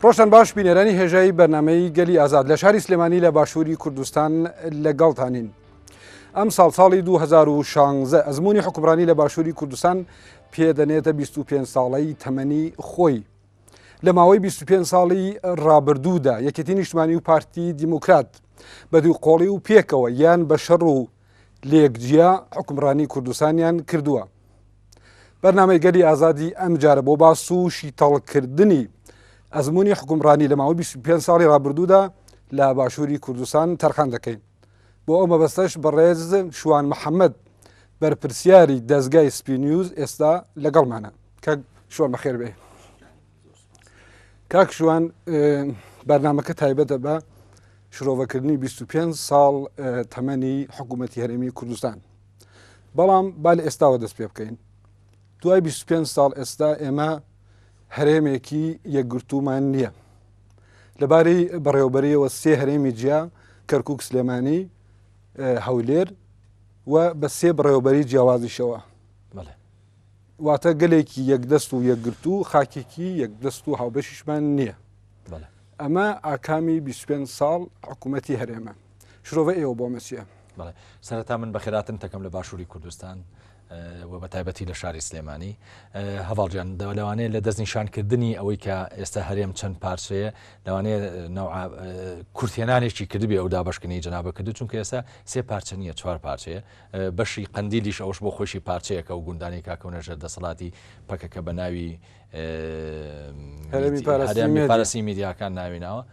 ڕۆژتان باش بینەرانی هێژایی بەرنامەی گەلی ئازاد لە شاری سلێمانی لە باشووری کوردستان لەگەڵتانین. ئەم ساڵ ساڵی 2016 ئەزمموی حکومڕانی لە باشووری کوردستان پێدەنێتە 25 ساڵەی تەمەنی خۆی. لە ماوەی 25 ساڵی ڕابردوودا یەکێتی نیشتمانی و پارتی دیموکرات بە دوو قۆڵی و پێکەوە یان بە شەڕ و لێکجیا حکومڕانی کوردستانیان کردووە. بەرنامەی گەلی ئازادی ئەمجارە بۆ باس و شیتەڵکردنی ئەزمموی حکومڕانی لە ماوەی 25 ساڵی ڕابردوودا لە باشووری کوردستان تەرخان دەکەین. بۆ ئەو مەبەستەش بەڕێز شوان محەممەد بەرپرسیاری دەستگای سپی نیوز ئێستا لەگەڵمانە کە شوان بەخێر بێ. کاک شوان بەرنمەکە تایبەتە بە شرۆڤەکردنی 25 ساڵ تەمەنی حکوومەتتی هەرێمی کوردستان بەڵام با لە ئێستاوە دەست پێ بکەین دوای 25 ساڵ ئێستا ئێمە هەرێمێکی یەکگرتوومان نییە لەبارەی بەڕێوەبەریەوە سێ هەرێمی جیا کەرکک سلێمانی هەولێر و بە سێ بەڕێوەبەری جیاوازیشەوە واتە گەلێکی یەکدەست و یەکگرتوو خاکێکی یەکدەست و هاوبەشیشمان نییە ئەمە ئاکامی 25 ساڵ حکوومەتی هەرێمە شرۆڤە ئێوە بۆ مەچیە سەرەتا من بەخێراتن تەکەم لە باشووری کوردستان و بە تایبەتی لە شاری سلێمانی هەواڵجان لەوانەیە لە دەستنیشانکردنی ئەوەی کە ئێستا هەرێم چەند پارچەیە لەوانەیە کورتێنانێکی کردبێ ئەو دابشکردنی جنابە کردو چونکە ئێستا سێ پارچە نییە چوار پارچەیە بەشی قەندیلیش ئەوش بۆ خۆشی پارچەیەکە و گوندانی کاکەونە ژێر دەسەڵاتی پەکەکە بە ناوی هەرێمی پارسی میدیاکان ناوی ناوە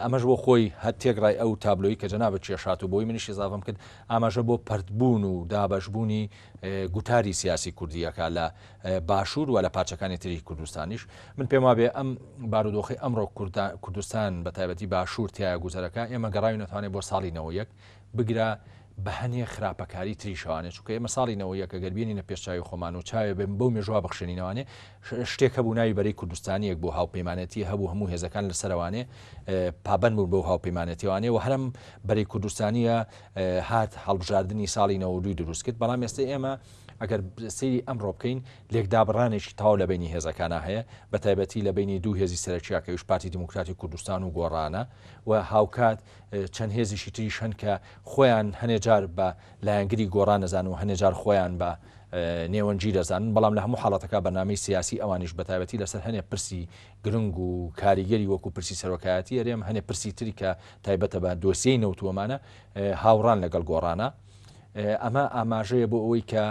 ئەمەش بۆ خۆی هەر تێکڕای ئەو تابلۆی کە جەنابت کێشات و بۆی منیش ئیزافەم کرد ئاماژە بۆ پەرتبوون و دابەشبوونی گوتاری سیاسی کوردیەکە لە باشوور و لە پارچەکانی تری کوردستانیش من پێم وابێ ئەم بارودۆخی ئەمڕۆ کوردستان بە تایبەتی باشوور تایە گوزەرەکە ئێمە گەڕاوی نەتوانێت بۆ ساڵی 91 بگرە بە هەنێ خراپەکاری تریشەوانێ چونکە ئێمە ساڵی 91 گەر بینینە پێش چاوی خۆمان و چاوێ بێن بەو مێژوە بخشێنینەوانێ شتێک هەبوو ناوی بەرەی کوردستانیەک بۆ هاوپەیمانەتی هەبوو هەموو هێزەکان لەسەرەوانێ پابند بوون بەو هاوپەیمانەتیوانێ و هەرم بەرەی کوردستانیە هات هەڵبژاردننی ساڵی 92 دروست کرد بەڵام ئێستا ئێمە ئەگەر سەیری ئەمڕۆ بکەین لێکدابڕانێکی تەواو لە بینی هێزەکانە هەیە بە تایبەتی لە بینی دوو هێزی سەرەکیاکەویش پارتی دیموکراتی کوردستان و گۆڕانە و هاوکات چەند هێزیشی تریش هەن کە خۆیان هەنێ جار بە لایەنگری گۆڕان دەزانن و هەنێ جار خۆیان بە نێوەندگیر دەزانن، بەڵام لە هەموو حاڵەتەکە بەرنامەی سیاسی ئەوانیش بە تایبەتی لەسەر هەنێ پرسی گرنگ و کاریگەری وەکو پرسی سەرۆکایەتی هەرێم، هەنێ پرسی تری کە تایبەتە بە دۆسیەی نەوت و ئەمانە هاوڕان لەگەڵ گۆڕانە. ئەمە ئاماژەیە بۆ ئەوەی کە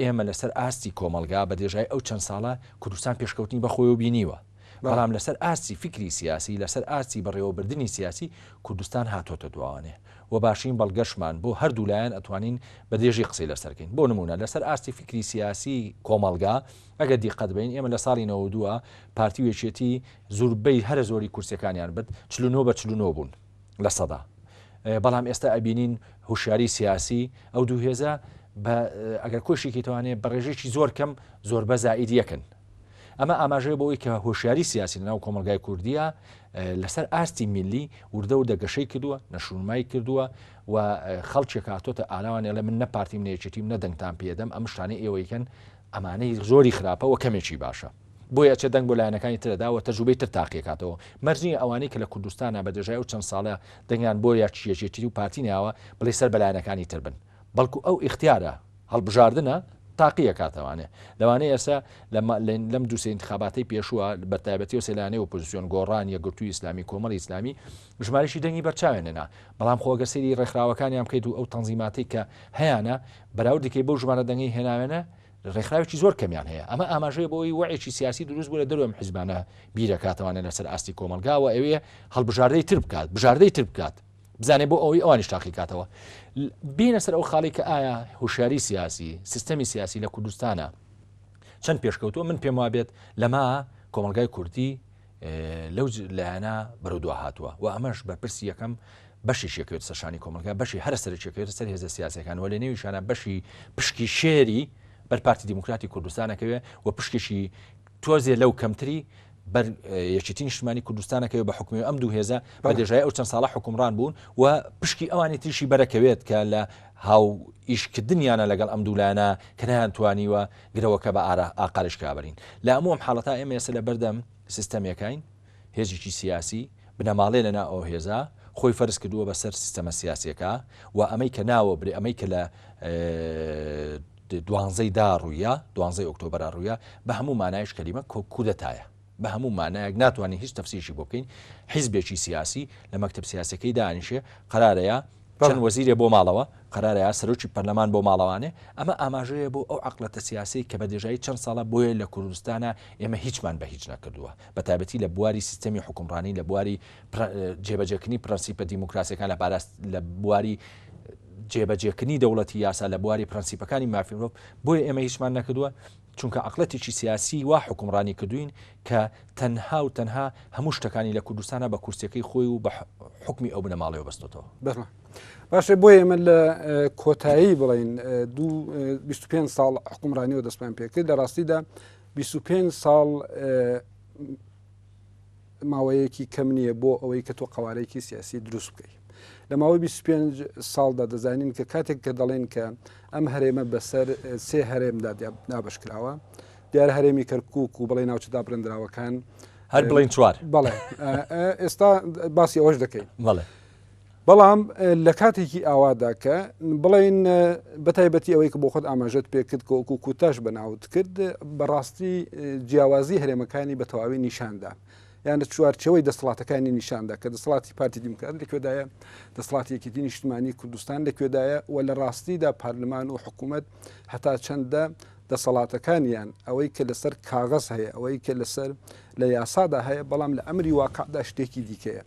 ئێمە لەسەر ئاستی کۆمەڵگا بە درێژای ئەو چەند ساڵە کوردستان پێشکەوتنی بەخۆیەوە بینیوە. بەڵام لەسەر ئاستی فیکری سیاسی، لەسەر ئاستی بەڕێوەبردنی سیاسی کوردستان هاتۆتە دواوانێ و باشترین بەڵگەشمان بۆ هەردوو لایەن ئەتوانین بە درێژی قسەی لەسەر کەین. بۆ نموونە لەسەر ئاستی فیکری سیاسی کۆمەڵگا ئەگەر دیقەت بەین ئێمە لە ساڵی 92 پارتی و یەکێتی زوربەی هەرە زۆری کورسیەکانیان برد 49 بە 49 بوون لە سەدا بەڵام ئێستا ئەبینین هوشیاری سیاسی ئەو دوو هێزە بە ئەگەر کۆشێکی توانێ بە ڕێژێکی زۆر کەم زۆر بە زائید یەکن. ئەمە ئاماژەیە بۆ ئەوەی کە هۆشیاری سیاسی لەناو کۆمەڵگای کوردییە لەسەر ئاستی میللی وردە وردە گەشەی کردووە، نەشونمای کردووە و خەڵکێک هاتۆتە ئاراوان ئەڵێ من نە پارتیم نە یەکێتیم نە دەنگتان پێدەم ئەم شتانەی ئێوەی کەن ئەمانەی زۆری خراپە و کەمێکی باشە. بۆیە ئەچێت دەنگ بۆ لایەنەکانی تر ئەدا و تەجروبەی تر تاقیەکاتەوە. مەرج نییە ئەوانەی کە لە کوردستانە بە درێژای ئەو چەند ساڵە دەنگیان بۆ یەکێتی و پارتی ناوە بڵێی سەر بە لایەنەکانی تر بن. بەڵکو ئەو ئیختیارە، هەڵبژاردنە، تاقی ئەکاتەوانێ. لەوانەیە ئێستا لەم دوو سێ ئینتخاباتەی پێشووە بەتایبەتی ئەو سێ لایەنەی ئۆپۆزیسیۆن، گۆڕان، یەکگرتووی ئیسلامی، کۆمەڵی ئیسلامی، ژمارەیەکی دەنگی بەرچاویان هێنا. بەڵام خۆ ئەگەر سەیری ڕێکخراوەکانیان بکەیت و ئەو تەنزیماتەی کە هەیانە بەراوردی کەی بەو ژمارە دەنگەی هێناوێنە، ڕێکخراوێکی زۆر کەمیان هەیە. ئەمە ئاماژەیە بۆ ئەوەی وەعێکی سیاسی دروست بوو لە دەرەوەی ئەم حیزبانە بیرەکاتەوانێ لەسەر ئاستی کۆمەڵگا و ئەوێ هەڵبژاردەی تر بکات، بژاردەی تر بکات. بزانێ بۆ ئەوەی ئەوانیش تاقیکاتەوە. بینە سەر ئەو خاڵی کە ئایا هوشیاری سیاسی، سیستەمی سیاسی لە کوردستانە چەند پێشکەوتووە، من پێم وابێت لەما کۆمەڵگای کوردی لەو لایەنە بەرەو دوا هاتووە و ئەمەش بەرپرسی یەکەم بەشێکی یەکەوێت سەر شانی کۆمەڵگا، بەشی هەرە سەرەکی یەکەوێتە سەر هێزە سیاسیەکان و لە نێویشانە بەشی پشکی شێری بەر پارتی دیموکراتی کوردستانەکەوێ و پشکێکی تۆزێ لەو کەمتری بەر یەکێتی نیشتمانی کوردستانەکەوێ بە حکومی ئەم دوو هێزە بە درێژای ئەو چەند ساڵە حکومڕان بوون و پشکی ئەوانی تریشی بەرەکەوێت کە لە هاو ئیشکردنیانە لەگەڵ ئەم دوولایەنە کە نەیانتوانیوە گرەوەکە بە ئارا ئاقارشکا بەرین لە ئەموو ئەم حاڵەتا ئێمە ئێستا لە بەردەم سیستەمێکین. هێزێکی سیاسی بنەماڵەیە لە ناو ئەو هێزە خۆی فەرز کردووە بە سەر سیستەمە سیاسیەکە و ئەمەی کە ناوە برێ ئەمەی کە لە دوانزەی دا ڕوویە دوانزەی ئۆکتۆبەرا ڕوویە بە هەموو مانایش کەلیمە کودەتایە بە هەموو مانایەک ناتوانین هیچ تەفسیرشی بۆ بکەین حیزبێکی سیاسی لە مەکتب سیاسەکەی دانیشێ قەرارەیە چەند وەزیرێ بۆ ماڵەوە قەرارەیە سەرۆکی پەرلەمان بۆ ماڵەوانێ ئەمە ئاماژەیە بۆ ئەو عقلەتە سیاسی کە بە درێژایی چەند ساڵە بۆیە لە کوردستانە ئێمە هیچمان بە هیچ نەکردووە بە تایبەتی لە بواری سیستەمی حکومڕانی لە بواری جێبەجێکردنی پرەنسیپە دیموکراسیەکان لە پاراست لە بواری جێبەجێکردنی دەوڵەتی یاسا لە بواری پرەنسیپەکانی مافی مرۆڤ بۆیە ئێمە هیچمان نەکردووە چونکە عقلەتێکی سیاسی وا حکومڕانی کردوین کە تەنها و تەنها هەموو شتەکانی لە کوردستانە بە کورسەکەی خۆی و بە حکمی ئەو بنەماڵەوە بەستۆتەوە. باشە بۆ ئێمە لە کۆتایی بڵین 25 ساڵ حکومڕانیەوە دەستمان پێکرد لە ڕاستیدا 25 ساڵ ماوەیەکی کەم نییە بۆ ئەوەی کە تۆ قەوارەیەکی سیاسی دروست بکەیت. لە ماوەی 25 ساڵدا دەزانین کە کاتێک کە دەڵێن کە ئەم هەرێمە بەسەر سێ هەرێمدا دابش کراوە دیار هەرێمی کەرکک و بڵێ ناوچە دابرندراوەکان هەر بڵین چوار بەڵێ ئێستا باسی ئەوەش دەکەین بەڵێ بەڵام لە کاتێکی ئاوادا کە بڵێن بەتایبەتی ئەوەی کە بۆ خۆت ئاماژەت پێکرد کە وەکو کوتاش بەناوت کرد بەڕاستی جیاوازی هەرێمەکانی بە تەواوی نیشاندا یان لە چوارچەوەی دەسەڵاتەکانی نیشاندا کە دەسەڵاتی پارتی دیموکرات لە کوێدایە دەسەڵاتی یەکێتی نیشتمانی کوردستان لە کوێدایە و لە ڕاستیدا پەرلەمان و حکوومەت هەتا چەندە دەسەڵاتەکانیان ئەوەی کە لەسەر کاغەز هەیە ئەوەی کە لەسەر لە یاسادا هەیە بەڵام لە ئەمری واقعدا شتێکی دیکەیە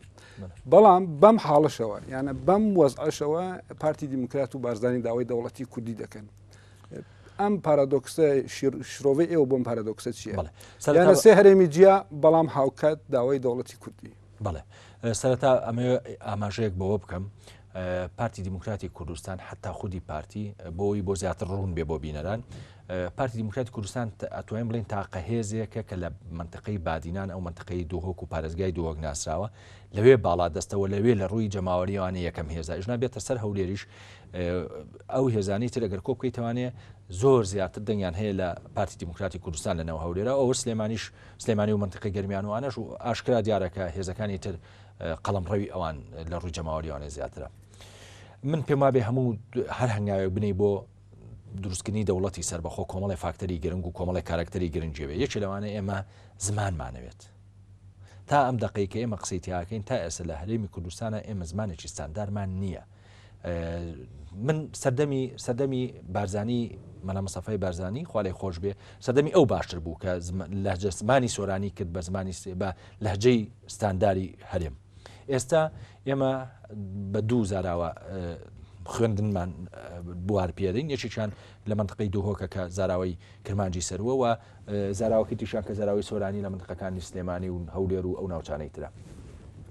بەڵام بەم حاڵشەوە یانە بەم وەزعشەوە پارتی دیموکرات و بارزانی داوای دەوڵەتی کوردی دەکەن ئەم پارادۆکسە شرۆڤەی ئێوە بۆم پارادۆکسە چییە سێ هەرێمی جیا بەڵام هاوکات داوای دەوڵەتی کوردی بەڵێ سەرەتا ئەمە ئاماژەیەک بەوە بکەم پارتی دیموکراتی کوردستان حتا خودی پارتی بۆی بۆ زیاتر ڕوون بێ بۆ بینەران پارتی دیموکراتی کوردستان ئەتوانین بڵێین تاقە هێزێکە کە لە مەنتقەی بادینان ئەو مەنتقەی دهۆک و پارێزگای دهۆک ناسراوە لەوێ باڵا دەستەوە لەوێ لە ڕووی جەماوەریەوانە یەکەم هێزە ئیژنا بێتە سەر هەولێریش ئەو هێزانی تر ئەگەر کۆ بکەیتوانێ زۆر زیاتر دەنگیان هەیە لە پارتی دیموکراتی کوردستان لە ناو هەولێرە ئەوە سلێمانیش سلێمانی و منطقی گەرمیان و ئەنەش و ئاشکرا دیارە کە هێزەکانی تر قەڵەمڕەوی ئەوان لە ڕووی جەماوەریوانە زیاترە من پێم وابێ هەموو هەر هەنگاوێک بنەی بۆ دروستکردنی دەوڵەتی سەربەخۆ کۆمەڵی فاکتەری گرنگ و کۆمەڵی کارکتەری گرنگی بێ یەکێ لەوانە ئێمە زمانمانەوێت تا ئەم دقەی کە ئێمە قسەی تیاکەین تا ئێستا لە هەرێمی کوردستانە ئێمە زمانێکی ستاندارمان نییە من سەردەمی سەردەمی بارزانی مەلا مستەفای بارزانی خوالێ خۆش بێ سەردەمی ئەو باشتر بوو کە لەهجە زمانی سۆرانی کرد بە زمانی بە لەهجەی ستانداری هەرێم ئێستا ئێمە بە دوو زاراوە خوێندنمان بوار پێدەین یەکێکیان لە منطقەی دوهۆکە کە زاراوەی کرمانجی سەروە و زاراوەکەی تریشیان کە زاراوەی سۆرانی لە منطقەکانی سلێمانی و هەولێر و ئەو ناوچانەی ترە.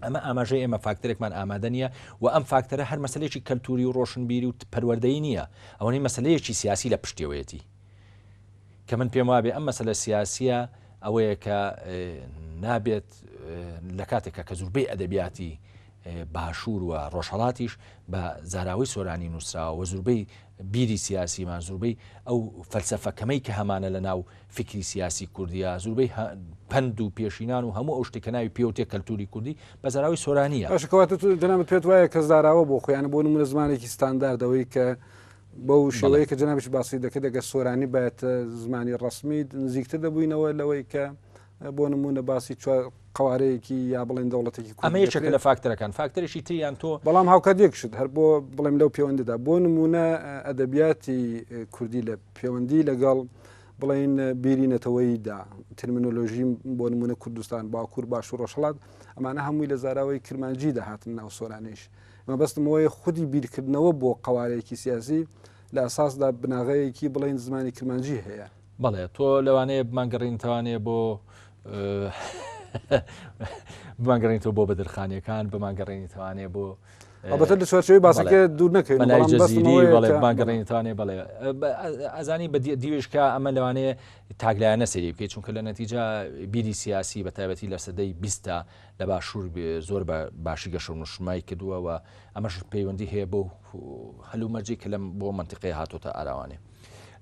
ئەمە ئاماژەی ئێمە فاکتەرێکمان ئامادە نییە و ئەم فاکتەرە هەر مەسلێکی کەلتوری و ڕۆشنبیری و پەروەردەی نییە ئەوەی مەسلەیەکی سیاسی لە پشتەوەیەتی کە من پێم وابێ ئەم مەسلە سیاسیە ئەوەیە کە نابێت لە کاتێکە کە زوربەی ئەدەبیاتی باشوور و ڕۆژهڵاتیش بە زاراوەی سۆرانی نووسراوە و زوربەی بیری سیاسیمان زوربەی ئەو فەلسەفە کەمەی کە هەمانە لە ناو فیکری سیاسی کوردیا زوربەی پەند و پێشینان و هەموو ئەو شتێک کە ناوی پێوتێ کەلتوری کوردی بە زاراوەی سۆرانیە. باشە کەواتە تۆ جەنابت پێت وایە کە زاراوە بۆ خۆیان بۆ نمونە زمانێکی ستاندارد ئەوەی کە بەو شێوەیە کە جەنابیش باسی دەکرد ئەگەر سۆرانی بایەتە زمانی ڕەسمی نزیکتر دەبووینەوە لەوەی کە بۆ نمونە باسی چوار قوارەیەکی یا بڵێن دەوڵەتێکی کوردی ئەمە یەکێکە لە فاکتەرەکان فاکتەرێکی تریان تۆ بەڵام هاوکات یەک شت هەر بۆ بڵێم لەو پەیوەندیدا بۆ نمونە ئەدەبیاتی کوردی لە پەیوەندی لەگەڵ بڵێن بیری نەتەوەییدا ترمینۆلۆژی بۆ نمونە کوردستان باکوور باشوور ڕۆژهەڵات ئەمانە هەمووی لە زاراوەی کرمانجی دەهاتن ناو سۆرانیش مەبەستم ئەوەیە خودی بیرکردنەوە بۆ قەوارەیەکی سیاسی لە ئەساسدا بناغەیەکی بڵێن زمانی کرمانجی هەیە. بەڵێ تۆ لەوانەیە بمانگەڕینتوانێ بۆ بمانگەڕێنیتەوە بۆ بەدرخانیەکان بمانگەڕێنیتوانێ بۆ ئەڵبەتە لە چوارچێوەی باسەکە دوور نەکەوین مەلای بەڵام بەستم جزیری ئەوەیە بەڵێ کە بمانگەڕێنیتوانێ بەڵێ ئەزانی بە دیوێشکە ئەمە لەوانەیە تاکلایەنە سەیری بکەیت چونکە لە نەتیجە بیری سیاسی بە تایبەتی لە سەدەی بیستا لە باشوور زۆر بە باشی گەشە و نشمای کردووە و ئەمەش پەیوەندی هەیە بۆ هەلومەرجی کە لەم بۆ منتیقەیە هاتۆتە ئاراوانێ.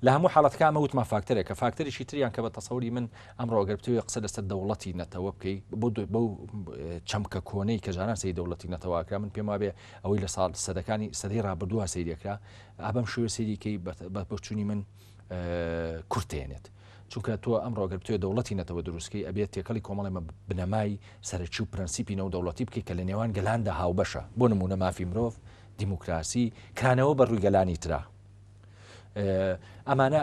لە هەموو حاڵەتەکە ئەمە وتمان فاکتەرێکە، فاکتەرێکی تریان کە بە تەسەوری من ئەمڕۆ ئەگەر بتەوێت قسە لەسەر دەوڵەتی نەتەوە بکەی بۆ بەو چەمکە کۆنەی کە جاران سەیری دەوڵەتی نەتەوە ئەکرا من پێم وابێ ئەوەی لە ساڵ سەدەکانی سەدەی ڕابردووە سەیری ئەکرا ئا بەم شێوە سەیریکەی بە بۆچوونی من کورتێنێت. چونکە تۆ ئەمڕۆ گەر بتەوێت دەوڵەتی نەتەوە دروستکەی ئەبێت تێکەڵی کۆمەڵی بنەمای سەرەکی و پرەنسیپی نێودەوڵەتی بکەیت کە لە نێوان گەلاندا هاوبەشە بۆ نمونە مافی مرۆڤ دیموکراسی کرانەوە بە ڕووی گەلانی ترا ئەمانە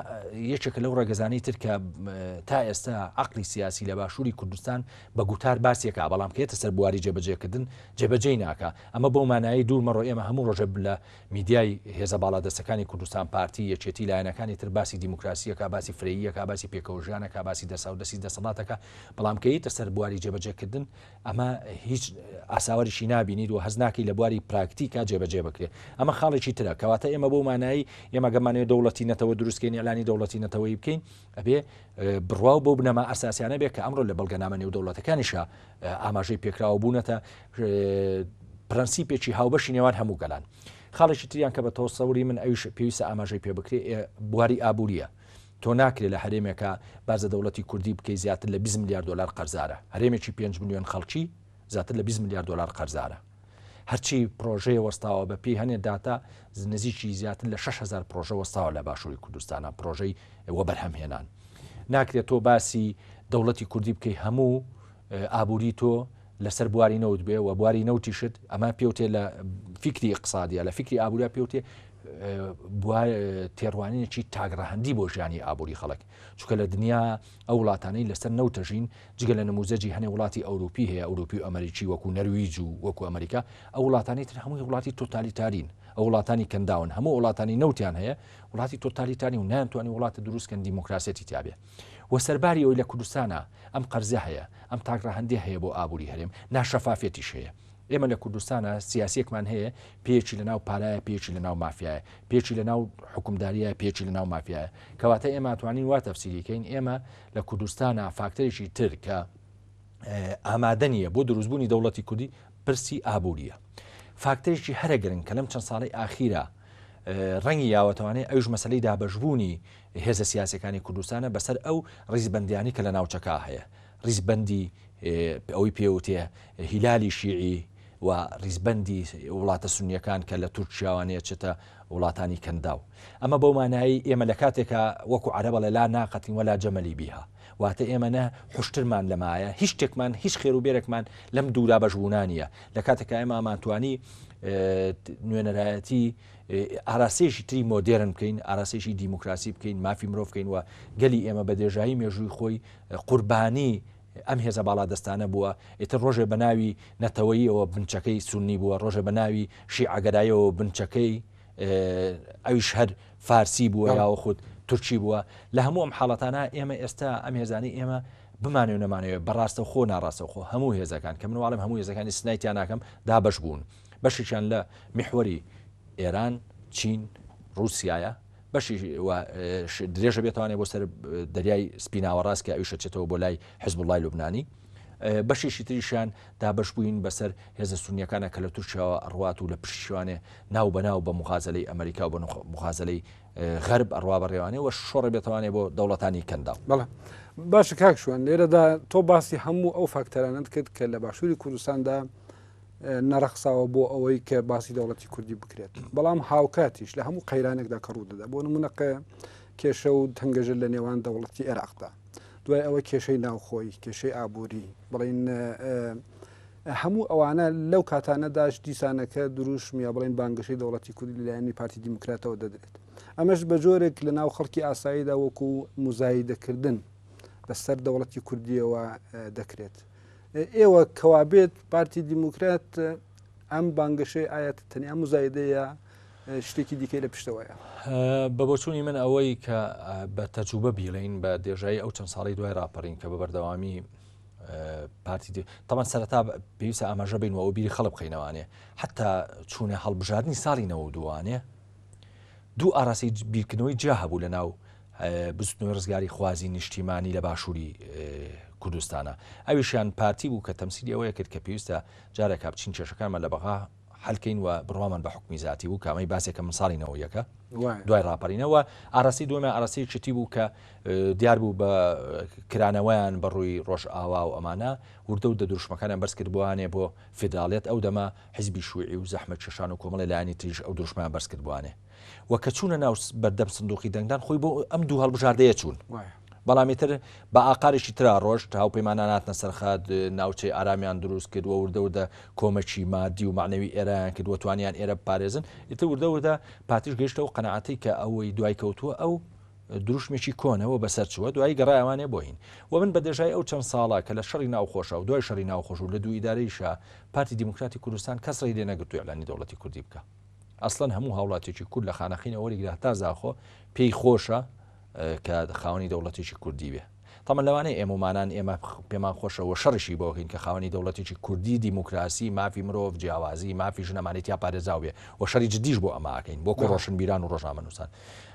یەکێکە لەو ڕەگەزانەی تر کە تا ئێستا عقلی سیاسی لە باشووری کوردستان بە گوتار باسێکە بەڵام کێتە سەر بواری جێبەجێکردن جێبەجێی ناکە ئەمە بۆ مانایی دوور مەڕۆ ئێمە هەموو ڕۆژە لە میدیای هێزە باڵادەستەکانی کوردستان پارتی یەکێتی لایەنەکانی تر باسی دیموکراسیەکە باسی فرەییەکە باسی پێکەوەژیانەکە باسی دەساودەستی دەسەڵاتەکە بەڵام کەیتە سەر بواری جێبەجێکردن ئەمە هیچ ئاساوەریشی نابینیت و هەست ناکەی لە بواری پراکتیکا جێبەجێ بکرێت. ئەمە خاڵێکی ترە. کەواتە ئێمە بەو مانایەی ئێمە گەمانەوێت دەوڵەتی نەتەوە دروست کەین، ئیعلانی دەوڵەتی نەتەوەیی بکەین، ئەبێ بڕوا بەو بنەما ئەساسیانە بێت کە ئەمڕۆ لە بەڵگەنامە نێودەوڵەتەکانیشا ئاماژەی پێکراوە بوونەتە پرەنسیپێکی هاوبەشی نێوان هەموو گەلان. خاڵێکی تریان کە بە تەسەوری من ئەویش پێویستە ئاماژەی پێ بکرێ بواری ئابووریە. تۆ ناکرێ لە هەرێمێکا باس لە دەوڵەتی کوردی بکەی زیاتر لە 20 ملیار دۆلار قەرزارە. هەرێمێکی 5 ملیۆن خەڵکی زیاتر لە 20 ملیار دۆلار قەرزارە. هەرچی پرۆژەیە وەستاوە بە پێی هەنێ داتا نزیکی زیاتر لە 6000 پرۆژە وەستاوە لە باشووری کوردستانە پرۆژەی وەبەرهەمهێنان. ناکرێت تۆ باسی دەوڵەتی کوردی بکەی هەموو ئابووری تۆ لەسەر بواری نەوت بێ و بواری نەوتیشت ئەمە پێوتێ لە فیکری ئیقتسادیە لە فیکری ئابووریا پێوتێ تێڕوانینێکی تاکڕەهەندی بۆ ژیانی ئابووری خەڵک چونکە لە دنیا ئەو وڵاتانەی لەسەر نەوتەژین جگە لە نموزەجی هەنێ وڵاتی ئەوروپی هەیە ئەوروپی و ئەمریکی وەکو نەرویج و وەکو ئەمریکا ئەو وڵاتانی تر هەمووی وڵاتی تۆتالیتارین ئەو وڵاتانی کەنداون هەموو وڵاتانی نەوتیان هەیە وڵاتی تۆتالیتاری و نانتوانی وڵاتە دروستکەن دیموکراسیەتی تیاابێ و سەرباری ئەوی لە کوردستانە ئەم قەرزە هەیە ئەم تاکڕەهەندی هەیە بۆ ئابووری هەرێم ناشەفافەتیش هەیە ئێمە لە کوردستانا سیاسیەکمان هەیە پێیەکی لە ناو پارایە پێیەکی لە ناو مافیایە پێیەکی لە ناو حکومداریە پێیەکی لە ناو مافیایە کەواتە ئێمە توانین وا تەفسیری کەین ئێمە لە کوردستانا فاکتەرێکی تر کە ئامادە نییە بۆ دروستبوونی دەوڵەتی کوردی پرسی ئابووریە فاکتەرێکی هەرە گرنگ کە لەم چەند ساڵی ئاخیرا ڕەنگی یاوەتەوانەیە ئەوش مەسلەی دابەشبوونی هێزە سیاسەکانی کوردستانە بەسەر ئەو ڕیزبندیانی کە لە ناوچەکە هەیە ڕیزبەندی ئەوەی پێوتێ هیلالی شیعی و ڕیزبەندی وڵاتە سونیەکان کە لە تورکیاوانەیە چێتە وڵاتانی کەنداو. ئەمە بەو مانایەی ئێمە لە کاتێکا وەکو عەرەب ئەڵێ لا ناقەتین ولا جەمەلی بیها واتە ئێمە نە حوشترمان لەمایە هیچ شتێکمان هیچ خێر و بێرێکمان لەم دوورابەشبوونا نییە لە کاتێکا ئێمە ئەمانتوانی نوێنەرایەتی ئاراستەیەکی تری مۆدێرن بکەین ئاراستەیەکی دیموکراسی بکەین مافی مرۆڤ بکەین و گەلی ئێمە بە درێژایی مێژووی خۆی قوربانی ئەم هێزە باڵادەستانە بووە، ئیتر ڕۆژێ بە ناوی نەتەوەییەوە بنچەکەی سوننی بووە، ڕۆژێ بە ناوی شیعەگەرایەوە بنچەکەی ئەویش هەر فارسی بووە یاوەخود تورکی بووە. لە هەموو ئەم حاڵەتانە ئێمە ئێستا ئەم هێزانەی ئێمە بمانەوێ نەمانەوێ بە ڕاستەوخۆ ناڕاستەوخۆ هەموو هێزەکان کە من واڵێم هەموو هێزەکانی سنای تیا ناکەم دابەش بوون بەشێکیان لە میحوەری ئێران، چین، ڕووسیایە، بەشی و درێژە بێتوانێت بۆ سەر دەریای سپی ناوەڕاست کە ئەویش ئەچێتەوە بۆ لای حزبوڵای لوبنانی بەشێکی تریشیان دابەش بووین بەسەر هێزە سونیەکانە کە لە تورکیاوە ئەڕوات و لە پشتیوانێ ناو بە ناو بە مغازلەی ئەمریکا و بە مغازلەی غەرب ئەڕوا بەڕێوانێ و شۆڕ بێتوانێ بۆ دەوڵەتانی کەنداو. بەڵێ باشە کاک شوان لێرەدا تۆ باسی هەموو ئەو فاکتەرانەت کرد کە لە باشووری کوردستاندا نەڕەخساوە بۆ ئەوەی کە باسی دەوڵەتی کوردی بکرێت بەڵام هاوکاتیش لە هەموو قەیرانێکدا کە ڕوو دەدا بۆ نمونە کێشە و تەنگەژە لە نێوان دەوڵەتی عێراقدا دوای ئەوە کێشەی ناوخۆی کێشەی ئابووری بڵین هەموو ئەوانە لەو کاتانەداش دیسانەکە دروشم یا بڵین بانگەشەی دەوڵەتی کوردی لەلایەنی پارتی دیموکراتەوە دەدرێت ئەمەش بە جۆرێک لە ناو خەڵکی ئاساییدا وەکو مزایدەکردن بەسەر دەوڵەتی کوردیەوە دەکرێت. ئێوە کەوابێت پارتی دیموکرات ئەم بانگەشەی ئایا تەنیا مزایدەیە شتێکی دیکەی لە پشتەوەیە؟ بە بۆچوونی من ئەوەی کە بە تەجوبە بیڵین بە دێژایی ئەو چەند ساڵی دوای راپەڕین کە بە بەردەوامی پارتی تەمان سەرەتا پێویستە ئاماژە بین و ئەو بیری خەڵک بخەینەوانێ حتا چوونە هەڵبژاردننی ساڵی نەوە دووانێ دوو ئاراستەی بیرکردنەوەی جیا هەبوو لە ناو بزوتنەوەی ڕزگاری خوازی نیشتیمانی لە باشووری کوردستانە ئەویشیان پارتی بوو کە تەمسیلی ئەوەیە کرد کە پێویستە جارێکا بچین کێشەکانمان لە بەغا حەلکەین و بڕوامان بە حوکمی زاتی بوو کە ئەمەی باسێکە من ساڵی نەوەیەکە دوای ڕاپەرینەوە ئاراسی دووەمیان ئاراسی چتی بوو کە دیار بوو بە کرانەوەیان بە ڕووی ڕۆژئاوا و ئەمانە وردە و دە دروشمەکانیان بەرز کردبووانێ بۆ فیدراڵیەت ئەو دەمە حیزبی شوعی و زەحمەت کێشان و کۆمەڵی لایەنی تریش ئەو دروشمیان بەرز کردبووانێ و کە چوونە ناو بەردەم سندوقی دەنگدان خۆی بۆ ئەم دوو هەڵبژاردەیە چوون. بەڵام ئیتر بە ئاقارێکی ترا ڕۆشت، هاوپەیمانان هاتنە سەرخەت، ناوچەی ئارامیان دروست کرد و وردە وردە کۆمەکی مادی و مەعنەوی ئێرەیان کرد و توانیان ئێرە بپارێزن، ئیتر وردە وردە پارتیش گەیشتە ئەو قەناعەتەی کە ئەوەی دوای کەوتووە ئەو دروشمێکی کۆنە و بەسەر چووە، دوایی گەڕایەوانێ بۆ هین. و من بە درێژایی ئەو چەند ساڵە کە لە شەڕی ناوخۆشا و دوای شەڕی ناوخۆش و لە دوو ئیدارەیشا پارتی دیموکراتی کوردستان کەس ڕێی لێ نەگرتوو ئیعلانی دەوڵەتی کوردی بکا. ئەسڵەن هەموو هاوڵاتیەکی کورد لە خانەقینەوە وەریگرە هەتا زاخۆ پێی خۆشە کە خاوەنی دەوڵەتێکی کوردی بێ. تەمەن لەوانەیە ئێمەمانان ئێمە پێمان خۆشە و شەڕیشی بۆ کەین کە خاوەنی دەوڵەتێکی کوردی دیموکراسی مافی مرۆڤ جیاوازی مافی ژنەمانی تیا پارێزاو بێ و شەڕی جدیش بۆ ئەمە ئەکەین بۆ ڕۆشنبیران و ڕۆژنامەنووسان.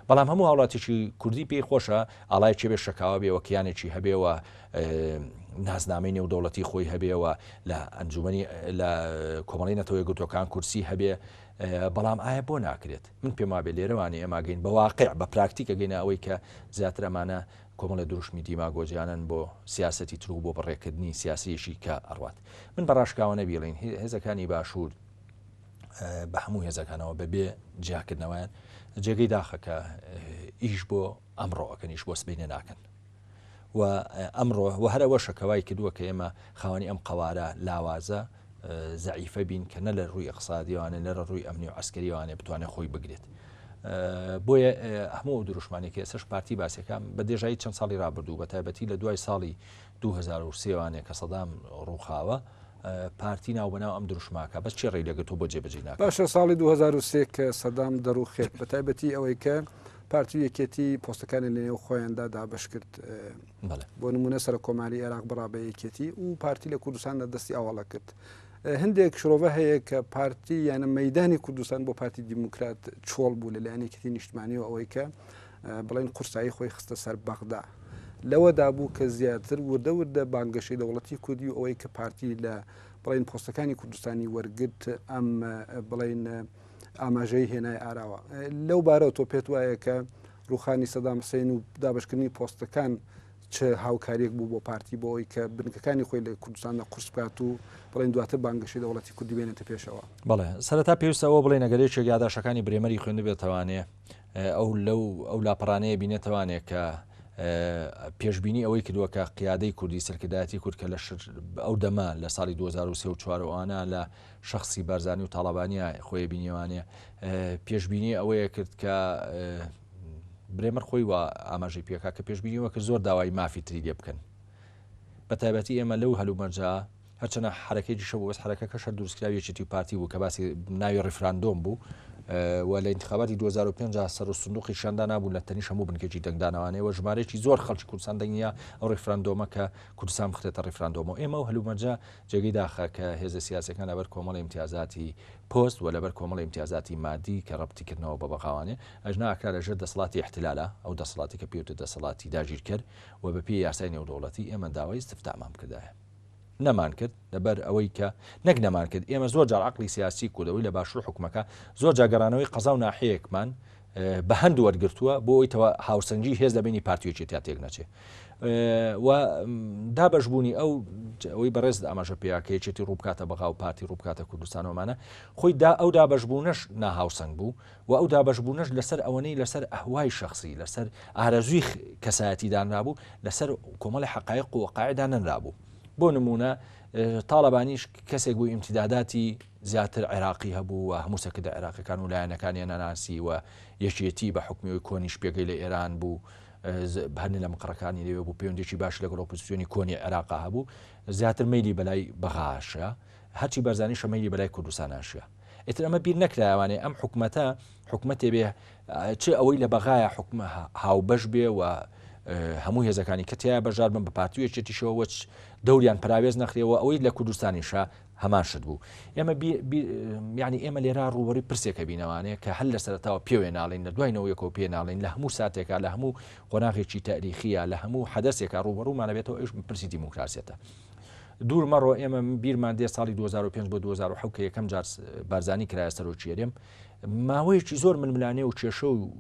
بەڵام هەموو هاوڵاتیکی کوردی پێی خۆشە ئاڵایەکی بێ شەکاوە بێ و کیانێکی هەبێ و نازنامەی نێودەوڵەتی خۆی هەبێ و لە ئەنجومەنی لە کۆمەڵی نەتەوە یەکگرتووەکان کورسی هەبێ بەڵام ئایا بۆ ناکرێت؟ من پێم وابێ لێرەوانی ئێمە گەین بە واقع بە پراکتیک ئەگەینە ئەوەی کە زیاتر ئەمانە کۆمەڵی دروشمی دیماگۆجیانەن بۆ سیاسەتی تر و بۆ بەڕێکردنی سیاسیەکی کە ئەڕوات. من بە ڕاشکاوانە بیڵین هێزەکانی باشوور بە هەموو هێزەکانەوە بەبێ جیاکردنەوەیان جێگەی داخە کە ئیش بۆ ئەمڕۆ ئەکەن ئیش بۆ سبەینێ ناکەن. و ئەمڕۆ و هەر ئەوەشە کە وای کردووە کە ئێمە خاوەنی ئەم قەوارە لاوازە زەعیفە بین کە نە لە ڕووی ئیقتسادیەوانێ نە لە ڕووی ئەمنی و عەسکەریەوانێ بتوانێت خۆی بگرێت. بۆیە هەموو ئەو دروشمانەی کە ئێستاش پارتی باسیەکە بە دێژایی چەند ساڵی رابردوو بە تایبەتی لە دوای ساڵی 2003 وانێ کە سەدام ڕووخاوە پارتی ناو بەناو ئەم دروشماکە بەس چێ ڕێی لەگرتوو بۆ جێبەجێ ناکات. باشە ساڵی 2003 کە سەدام دەڕوخێت بە تایبەتی ئەوەی کە پارتی و یەکێتی پۆستەکانی لە نێو خۆیاندا دابەش کرد بۆ نمونە سەرۆک کۆماری عێراق بڕا بە یەکێتی و پارتی لە کوردستاندا دەستی ئاواڵە کرد هەندێک شرۆڤە هەیە کە پارتی یانە مەدانی کوردستان بۆ پارتی دیموکرات چۆڵ بوو لە لایەن یەکێتی نیشتمانی و ئەوەی کە بڵێن قورسایی خۆی خستە سەر بەغدا لەوەدا بوو کە زیاتر وردە وردە بانگەشەی دەوڵەتی کوردی و ئەوەی کە پارتی لە بڵێن پۆستەکانی کوردستانی وەرگرت ئەم بڵێن ئاماژەی هێنای ئاراوە. لەو بارەوە تۆ پێت وایە کە ڕووخانی سەدام حسین و دابشکردنی پۆستەکان چ هاوکاریەک بوو بۆ پارتی بۆ ئەوەی کە بنکەکانی خۆی لە کوردستاندا قورس بکات و بڵێن دواتر بانگەشەی دەوڵەتی کوردی بێنێتە پێشەوە؟ بەڵێ سەرەتا پێویستە ئەوە بڵێین ئەگەر یەکێک یاداشەکانی برێمەری خوێندبێتەوانێ ئەو لەو ئەو لاپەڕانەیە بینێتەوانێ کە پێشبینی ئەوەی کردووە کە قیادەی کوردی سەرکردایەتی کورد کە لە ئەو دەمە لە ساڵی 2003 و چوارەوانە لە شەخسی بارزانی و تاڵەبانیە خۆی بینیوانێ پێشبینی ئەوەیە کرد کە برێمەر خۆی وا ئاماژەی پێکا کە پێشبینیوە کە زۆر داوای مافی تری لێ بکەن بە تایبەتی ئێمە لەو هەلومەرجە هەرچەنە حرەکەی شە بوو بەس حرەکەکە شەر دروستکراوی یەکێتی و پارتی بوو کە باسی ناوی ڕیفراندۆم بوو و لە انتخاباتی 2005 سەر و سندوقی شاندا نابوو لە تەنیش هەموو بنکێکی دەنگدانەوانەیە و ژمارەیەکی زۆر خەڵکی کوردستان دەنگیا ئەو ڕیفراندۆمە کە کوردستان بخرێتە ڕیفراندۆمەوە ئێمە و هەلومەرجە جێگەی داخە کە هێزە سیاسیەکان لەبەر کۆمەڵی ئیمتیازاتی پۆست و لەبەر کۆمەڵی ئیمتیازاتی مادی کە ڕەبتی کردنەوە بە بەغاوانێ ئەژنا ئەکرا لە ژێر دەسەڵاتی ئیحتلالە ئەو دەسەڵاتی کە پێوتە دەسەڵاتی داگیرکەر و بە پێی یاسای نێودەوڵەتی ئێمە داوای ئیستفتامان بکردایە نەمان کرد لەبەر ئەوەی کە نەک نەمان کرد ئێمە زۆر جار عەقڵی سیاسی کوردەوەی لە باشوور حکومەکە زۆر جار گەڕانەوەی قەزا و ناحەیەکمان بە هەند وەرگرتووە بۆ ئەوەی تەوا هاوسەنگی هێز لە بینی پارتی و یەکێتیا تێک نەچێ و دابەشبوونی ئەو ئەوەی بەڕێز ئاماژە پێیا کە یەکێتی ڕووبکاتە بەغا و پارتی ڕووبکاتە کوردستانەوەمانە خۆی دا ئەو دابەشبوونەش ناهاوسەنگ بوو و ئەو دابەشبوونەش لەسەر ئەوەنەی لەسەر ئەهوای شخصی لەسەر ئارەزووی کەسایەتی دانرابوو لەسەر کۆمەڵی حقایق و وەقایع دانەنرابوو بۆ نمونە تاڵەبانیش کەسێک بوو ئیمتیداداتی زیاتر عێراقی هەبوو و هەموو سەرکردە عێراقیەکان و لایەنەکانیان نەناسی و یەکێتی بە حوکمی ئەوەی کۆنیش پێگەی لە ئێران بوو هەر لە مقڕەکانی لەوێ بوو پەیوەندێکی باش لەگەڵ ئۆپۆزیسیۆنی کۆنی عێراقا هەبوو زیاتر مەیلی بەلای بەغاشە هەرچی بەرزانیشە مەیلی بەلای کوردستاناشە ئیتر ئەمە بیر نەکرایوانێ ئەم حکومەتە حکومەتێ بێ چ ئەوەی لە بەغایە حکومە هاوبەش بێ و هەموو هێزەکانی کە تیا بەشدار بن بە پارتی و یەکێتیشەوە وەچ دەوریان پراوێز نەخرێەوە ئەوەی لە کوردستانیشە هەمان شت بوو. ئێمە بی بی یانی ئێمە لێرا ڕووبەڕووی پرسێکە بینەوانێ کە هەر لە سەرەتاوە پێوێ ناڵێین، لە دوای نەوەیەکەوە پێ ناڵێین، لە هەموو ساتێکا، لە هەموو قۆناغێکی تاریخییا، لە هەموو حەدەسێکا ڕووبەڕوومان ئەبێتەوە، ئەویش پرسی دیموکراسیەتە. دوور مەڕۆ ئێمە بیرمان دێ ساڵی 2005 بۆ 2007 کە یەکەم جار بارزانی کرایە سەرۆکی هەرێم ماوەیەکی زۆر ململانێ و کێشە و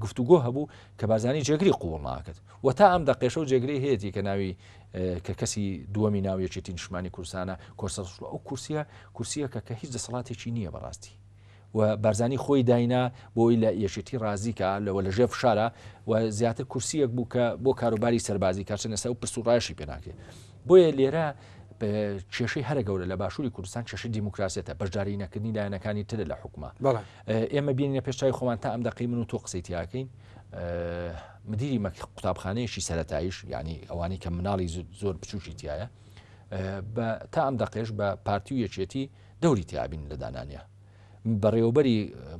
گفتوگۆ هەبوو کە بارزانی جێگری قوڵ ناکرد و تا ئەم دەقێشە و جێگری هەیەی کە ناوی کە کەسی دووەمی ناو یەکێتی نیشتمانی کوردستانە کۆرسە ئەو کورسیە کورسیەکە کە هیچ دەسەڵاتێکی نییە بەڕاستی و بارزانی خۆی داینا بۆی لە یەکێتی ڕازی کا لەوە لە ژێر فشارە و زیاتر کورسیەک بوو کە بۆ کاروباری سەربازی کارچەند ئێستا ئەو پرس و ڕایشی پێ ناکرێت بۆیە لێرە کێشەی هەرە گەورە لە باشووری کوردستان کێشەی دیموکراسیەتە بەشداری نەکردنی لایەنەکانی ترە لە حکومە ئێمە بینینە پێشچوی خۆمان تا ئەم دەقەی من و تۆ قسەی تیاکەین مدیری مەک قوتابخانەیەکی سەتاییش یعنی ئەوانەی کە مناڵی زۆر بچوکی تایە تا ئەم دەقێش بە پارتی و یەکێتی دەوری تیا ئەبینن لە دانانیا بەڕێوەبەری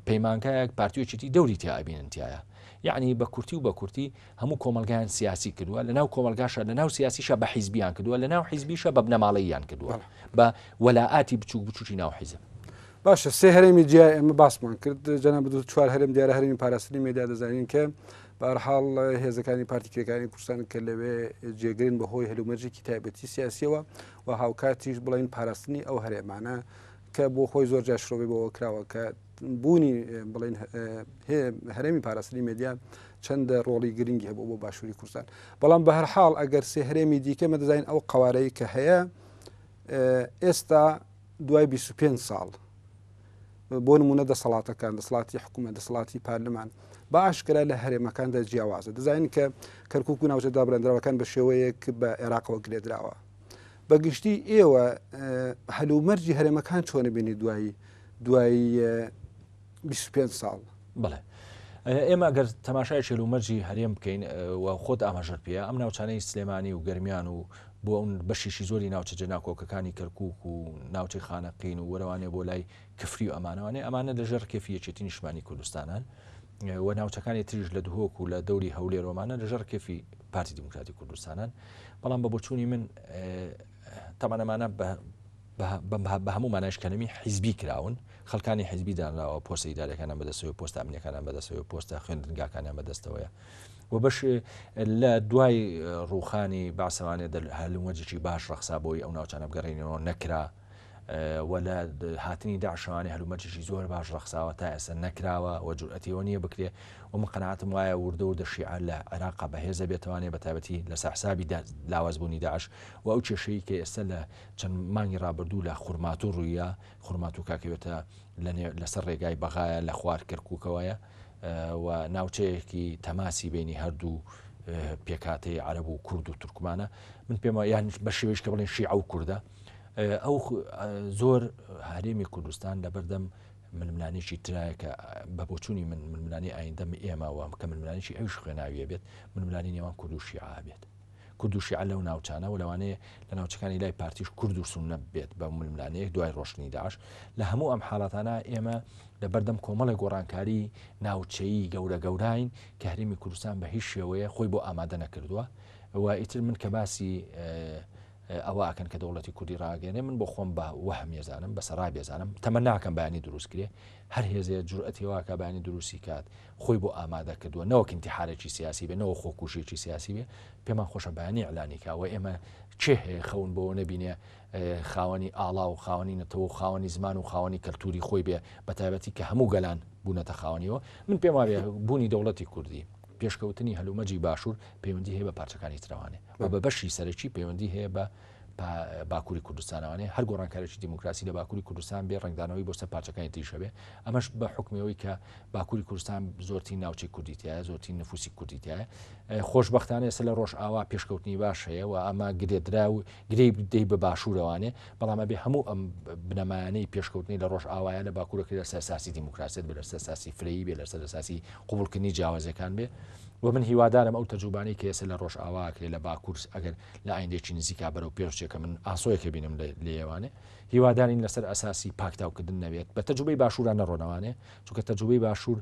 پەیمانگایەک پارتی و یەکێتی دەوری تیا ئەبینن تایە یعنی بە کورتی و بە کورتی هەموو کۆمەلگایان سیاسی کردووە لە ناو کۆمەلگاشە لە ناو سیاسیشە بە حیزبیان کردووە لە ناو حیزبیشە بە بنەماڵەیان کردووە بە وەلائاتی بچوک بچوکی ناو حیزب. باشە سێ هەرێمی جیا ئێمە باسمان کرد جەناب دوو چوار هەرێم دیارە هەرێمی پاراستنی مێدیا دەزانین کە بەهەرحاڵ هێزەکانی پارتی کرێکاری کوردستان کە لەوێ جێگرن بەهۆی هەلومەرجێکی تایبەتی سیاسیەوە و هاوکاتیش بڵێن پاراستنی ئەو هەرێمانە کە بۆ خۆی زۆر جار شرۆڤەی بۆ کراوە کە بوونی بڵێن هەرێمی پاراستنی مێدیا چەندە ڕۆڵی گرنگی هەبوو بۆ باشووری کوردستان بەڵام بە هەر حاڵ ئەگەر سێ هەرێمی دیکە مە دەزانین ئەو قوارەی کە هەیە ئێستا دوای 25 ساڵ بۆ نمونە دەسەڵاتەکان دەسەڵاتی حکوومەت دەسەڵاتی پەرلەمان بە ئاشکرا لە هەرێمەکاندا جیاوازە دەزانین کە کەرکک و ناوچە دابرێندراوەکان بە شێوەیەک بە عێراقەوە گرێدراوە بە گشتی ئێوە هەلومەرجی هەرێمەکان چۆنە بینی دوایی دوایی 25 ساڵ؟ بەڵێ. ئێمە گەر تەماشای هەلومەرجی هەرێم بکەین و خۆت ئاماژەت پێیە ئەم ناوچانەی سلێمانی و گەرمیان و بۆ ئەو بەشێکی زۆری ناوچە جێناکۆکەکانی کەرکک و ناوچەی خانەقین و وەرەوانێ بۆ لای کفری و ئەمانەوانێ ئەمانە لەژێر ڕکێفی یەکێتی نیشتمانی کوردستانان و ناوچەکانی تریش لە دهۆک و لە دەوری هەولێر ومانە لەژێر ڕکێفی پارتی دیموکراتی کوردستانان بەڵام بە بۆچوونی من تەبعەن ئەمانە بە هەموو مانایش کەلەمی حیزبی کراون خەڵکانی حیزبی دانراوە پۆستە ئیدارەکانیان بەدەستەوە پۆستە ئەمنیەکانیان بەدەستەوە پۆستە خوێندنگاکانیان بەدەستەوەیە و بەش لە دوای ڕوخانی باسەوانێ هەلومەرجێکی باش ڕەخسا بۆی ئەو ناوچانە بگەڕێنەوە نەکرا و لە هاتنی داعشەوانی هەلومەرجێکی زۆر باش ڕەخساوە تا ئێستا نەکراوە و جورئەتی ئەوە نییە بکرێ و من قەناعەتم وایە وردە وردە شیعە لە عێراقا بەهێزە بێتوانێ بە تایبەتی لەسەر حسابی لاوازبوونی داعش و ئەو کێشەی کە ئێستا لە چەند مانگی ڕابردوو لە خورماتوو ڕوویە خورماتوو کاکەوێتە لەسەر ڕێگای بەغایە لە خوار کەرکووکەوەیە و ناوچەیەکی تەماسی بینی هەردوو پێکهاتەی عەرەب و کورد و تورکمانە من پێم یان بە شێوەیەش کە بڵێن شیعە و کوردە ئەو زۆر هەرێمی کوردستان لەبەردەم ململانێکی ترایە کە بە بۆچوونی من ململانی ئایندەم ئێمە وام کە ململانێکی ئەوش خوێناویە بێت ململانی نێوان کورد و شیعە بێت کورد و شیعە لەو ناوچانە و لەوانەیە لە ناوچەکانی لای پارتیش کورد و سوننە بێت بە ململانێیەک دوای ڕۆشتنی داعش لە هەموو ئەم حاڵاتانە ئێمە لە بەردەم کۆمەڵێک گۆڕانکاری ناوچەیی گەورە گەوراین کە هەرێمی کوردستان بە هیچ شێوەیە خۆی بۆ ئامادە نەکردووە و ئیتر من کە باسی ئەوە ئەکەن کە دەوڵەتی کوردی ڕاگەێنێ من بۆ خۆم بە وەهم ێزانم بە سەرا بێزانم تەمە ناکەم بەیانی دروست کرێ هەر هێزێ جورئەتی واکە بەیانی دروستی کات خۆی بۆ ئامادە کردووە نەوەک ئینتیحارێکی سیاسی بێ نەوە خۆکوژیەکی سیاسی بێ پێمان خۆشە بەیانی ئیعلانی کا وە ئێمە کێ هەیە خەون بەوە نەبینێ خاوەنی ئاڵا و خاوەنی نەتەوە و خاوەنی زمان و خاوەنی کەلتوری خۆی بێ بە تایبەتی کە هەموو گەلان بوونەتە خاوەنیەوە من پێم وابێ بوونی دەوڵەتی کوردی پێشکەوتنی هەلومەرجی باشوور پەیوەندی هەیە بە پارچەکانی ترەوانێ و بە بەشی سەرەکی پەیوەندی هەیە بە باکووری کوردستانەوانێ هەر گۆڕانکارێکی دیموکراسی لە باکووری کوردستان بێ ڕەنگدانەوەی بۆ سەر پارچەکانی تریش هەبێ ئەمەش بە حوکمی ئەوەی کە باکووری کوردستان زۆرترین ناوچەی کوردی تایە زۆرترین نفوسی کوردی تایە خۆشببختانە ئێستا لە ڕۆژئاوا پێشکەوتنی باش هەیە و ئەمە گرێدرا و گرێی دەی بە باشوورەوانێ بەڵام ئەبێ هەموو ئەم بنەمایانەی پێشکەوتنی لە ڕۆژئاوایە لە باکوورەکە لەسەر ساسی دیموکراسیت بێ لەسەر ساسی فرەیی بێ لەسەر ساسی قوبولکردنی جیاوازەکان بێ و من هیوادارم ئەو تەجروبانەی کە ئێستا لە ڕۆژئاوا کرێ لە باکوور ئەگەر لە ئایندێکی نزیکا بەرەو پێش بچێ کە من ئاسۆیەکە بینم لێوانێ هیوادارین لەسەر ئەساسی پاکتاوکردن نەبێت بە تەجروبەی باشووران نەڕۆنەوانێ چونکە تەجروبەی باشوور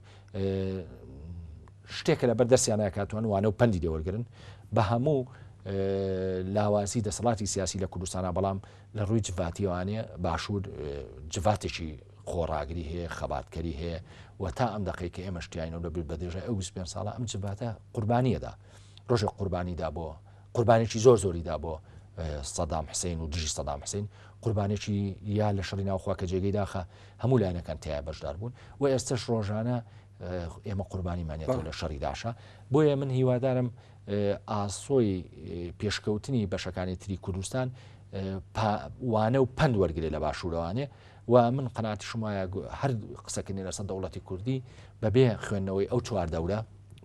شتێکە لە بەردەستیان ناکاتوان وانە و پەندی لێوەرگن بە هەموو لاوازی دەسەڵاتی سیاسی لە کوردستانە بەڵام لە ڕووی جڤاتیوانێ باشوور جڤاتێکی خۆڕاگری هەیە خەباتکەری هەیە و تا ئەم دەقەی کە ئێمە شتیانەوە لە بیر بەدرێژای ئەو 25 ساڵە ئەم جڤاتە قوربانیەدا ڕۆژێک قوربانیدا بۆ قوربانێکی زۆر زۆری دا بۆ سەدام حسین و دژی سەدام حسین قوربانێکی یا لە شەڕی ناوخوا کە جێگەی داخە هەموو لایەنەکان تیا بەشدار بوون و ئێستش ڕۆژانە ئێمە قوربانیمانێتەوە لە شەڕی داشە بۆیە من هیوادارم ئاسۆی پێشکەوتنی بەشەکانی تری کوردستان وانە و پەند وەرگێ لە باشوورەوانێ و من قەناعەتیشم وایە هەر قسەکردنی لەسەر دەوڵەتی کوردی بەبێ خوێندنەوەی ئەو چواردەورە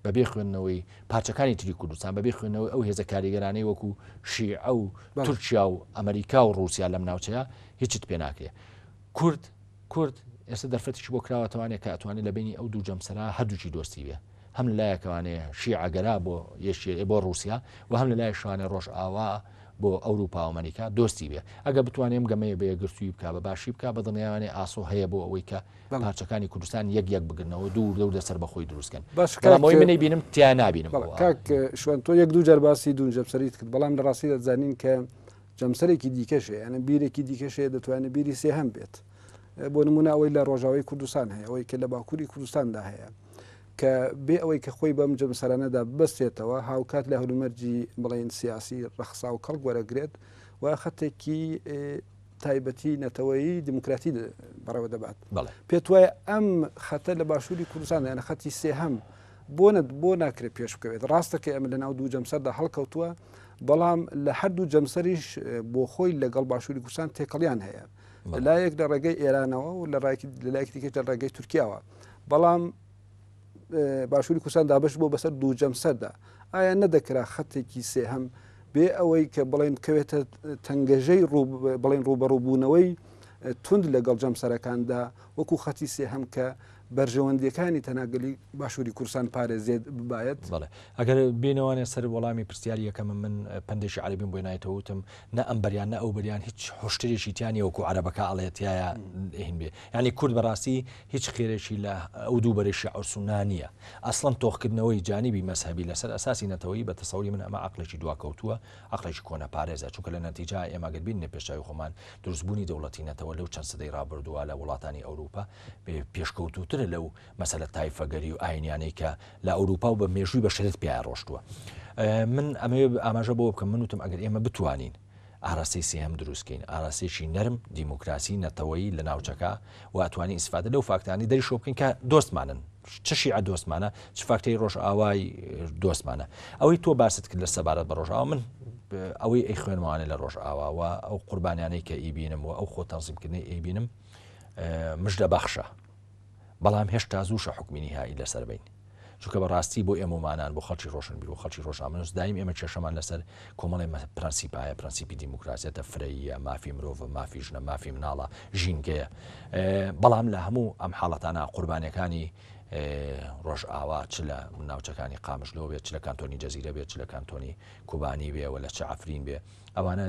بەبێ خوێندنەوەی پارچەکانی تری کوردستان بەبێ خوێندنەوەی ئەو هێزە کاریگەرانەی وەکو شیعە و تورکیا و ئەمریکا و رووسیا لەم ناوچەیە هیچت پێ ناکرێ کورد کورد ئێستا دەرفەتیش بۆ کراوەتەوانێت کە ئەتوانێت لە بینی ئەو دوو جەمسەرا هەردووکی دۆستی بێ هەم لەلایەکەوانێ شیعەگەرا بۆ یەکێ بۆ ڕووسیا و هەم لەلای شوانێ ڕۆژئاوا بۆ ئەوروپا و ئەمریکا دۆستی بێ ئەگە بتوانێ ئەم گەمەیە بە یەکگرتووی بکا بە باشی بکا بە دڵنیایانێ ئاسۆ هەیە بۆ ئەوەی کە پارچەکانی کوردستان یەک یەک بگرنەوە دوو وردە وردە سەربەخۆی دروست کەن باش بەڵام ئەوەی کاک منی بینم تیا نابینم بەڵێ ئەوە. کاک شوان تۆ یەک دوو جار باسی دوون جەمسەریت کرد بەڵام لە ڕاستیدا دەزانین کە جەمسەرێکی دیکەش هەیە یانە بیرێکی دیکەش هەیە دەتوانێت بیری سێهەم بێت بۆ نمونە ئەوەی لە ڕۆژاوای کوردستان هەیە ئەوەی کە لە باکووری کوردستاندا هەیە کە بێ ئەوەی کە خۆی بەم جەمسەرانەدا ببەستێتەوە، هاوکات لە هەلومەرجی بڵێین سیاسی ڕەخساو کەڵک وەرەگرێت و خەتێکی تایبەتی نەتەوەیی دیموکراتی بەڕێوە دەبات. پێت وایە ئەم خەتە لە باشووری کوردستان یانە خەتی سێهەم بۆ بۆ ناکرێت پێش بکەوێت؟ ڕاستە کە ئێمە لە ناو دوو جەمسەردا هەڵکەوتووە، بەڵام لە هەردوو جەمسەریش بۆ خۆی لەگەڵ باشووری کوردستان تێکەڵیان هەیە. لەلایەک لە ڕێگەی ئێرانەوە و لە لایەکی دیکەش لە ڕێگەی تورکیاوە. بەڵام باشووری کوردستان دابش بۆ بەسەر دوو جەمسەردا ئایا نەدەکرا خەتێکی سێهەم بێ ئەوەی کە بڵێن بکەوێتە تەنگەژەی بڵێن ڕووبەڕووبوونەوەی تند لەگەڵ جەمسەرەکاندا وەکو خەتی سێهەم کە بەرژەوەندیەکانی تەناگەلی باشووری کوردستان پارێزێت ببایەت بەڵێ ئەگەر بینەوانێ سەر وەڵامی پرسیاری یەکەم من پەندێکی عەربیم بۆی نایتەوە وتم نە ئەم بەریان نە ئەو بەریان هیچ حشترێکی تیانە وەکو عەرەبەکە ئەڵێ تایە هین بێ یعنی کورد بەڕاستی هیچ خێرێکی لە ئەو دوو بەرەی شیعە و سوننە نییە. ئەسڵەن تۆخکردنەوەی جانیبی مەزهەبی لەسەر ئەساسی نەتەوەیی بە تەسەوری من ئەمە عەقڵێکی دواکەوتووە، عەقڵێکی کۆنەپارێزە، چونکە لە نەتیجە ئێمە گەر بینینە پێش چاوی خۆمان دروستبوونی دەوڵەتی نەتەوە لەو چەند سەدەی ڕابردووە لە وڵاتانی ئەوروپا پێشکەوتووترە لەو مەسەلە تایفەگەری و ئاینیانەی کە لە ئەوروپا و بە مێژووی بەشەریەت پیایا ڕۆشتووە. من ئەمەوێ ئاماژە بەوە بکەم من وتم ئەگەر ئێمە بتوانین ئاراستەی سێهەم دروست کەین، ئاراستەیەکی نەرم، دیموکراسی، نەتەوەیی لە ناوچەکە و ئەتوانین ئیسفادە لەو فاکتانەی دەریشەوە بکەین کە دۆستمانن، چ شیعە دۆستمانە، چ فاکتەری ڕۆژئاوای دۆستمانە. ئەوەی تۆ باست کرد لە سەبارەت بە ڕۆژئاوا، من ئەوەی ئەیخوێنمەوانێ لە ڕۆژئاوا و ئەو قوربانیانەی کە ئیبینم و ئەو خۆ تەنزیمکردنەی ئەیبینم مژدە بەخشە. بەڵام هێشتا زووشە حوکمی نیهائی لەسەر بەین. چونکە بە ڕاستی بۆ ئێمەومانان، بۆ خەڵکی ڕۆشنبیر و خەڵکی ڕۆژنامەنووس دایم ئێمە کێشەمان لەسەر کۆمەڵێ پرەنسیپ هەیە، پرەنسیپی دیموکراسیەتە، فرەییە، مافی مرۆڤە، مافی ژنە، مافی مناڵە، ژینگەیە. بەڵام لە هەموو ئەم حاڵەتانە قوربانیەکانی ڕۆژئاوا چ لە ناوچەکانی قامشلۆ بێت، چ لە کانتۆنی جەزیرە بێت، چ لە کانتۆنی کوبانی بێ و لە چ عەفرین بێ، ئەوانە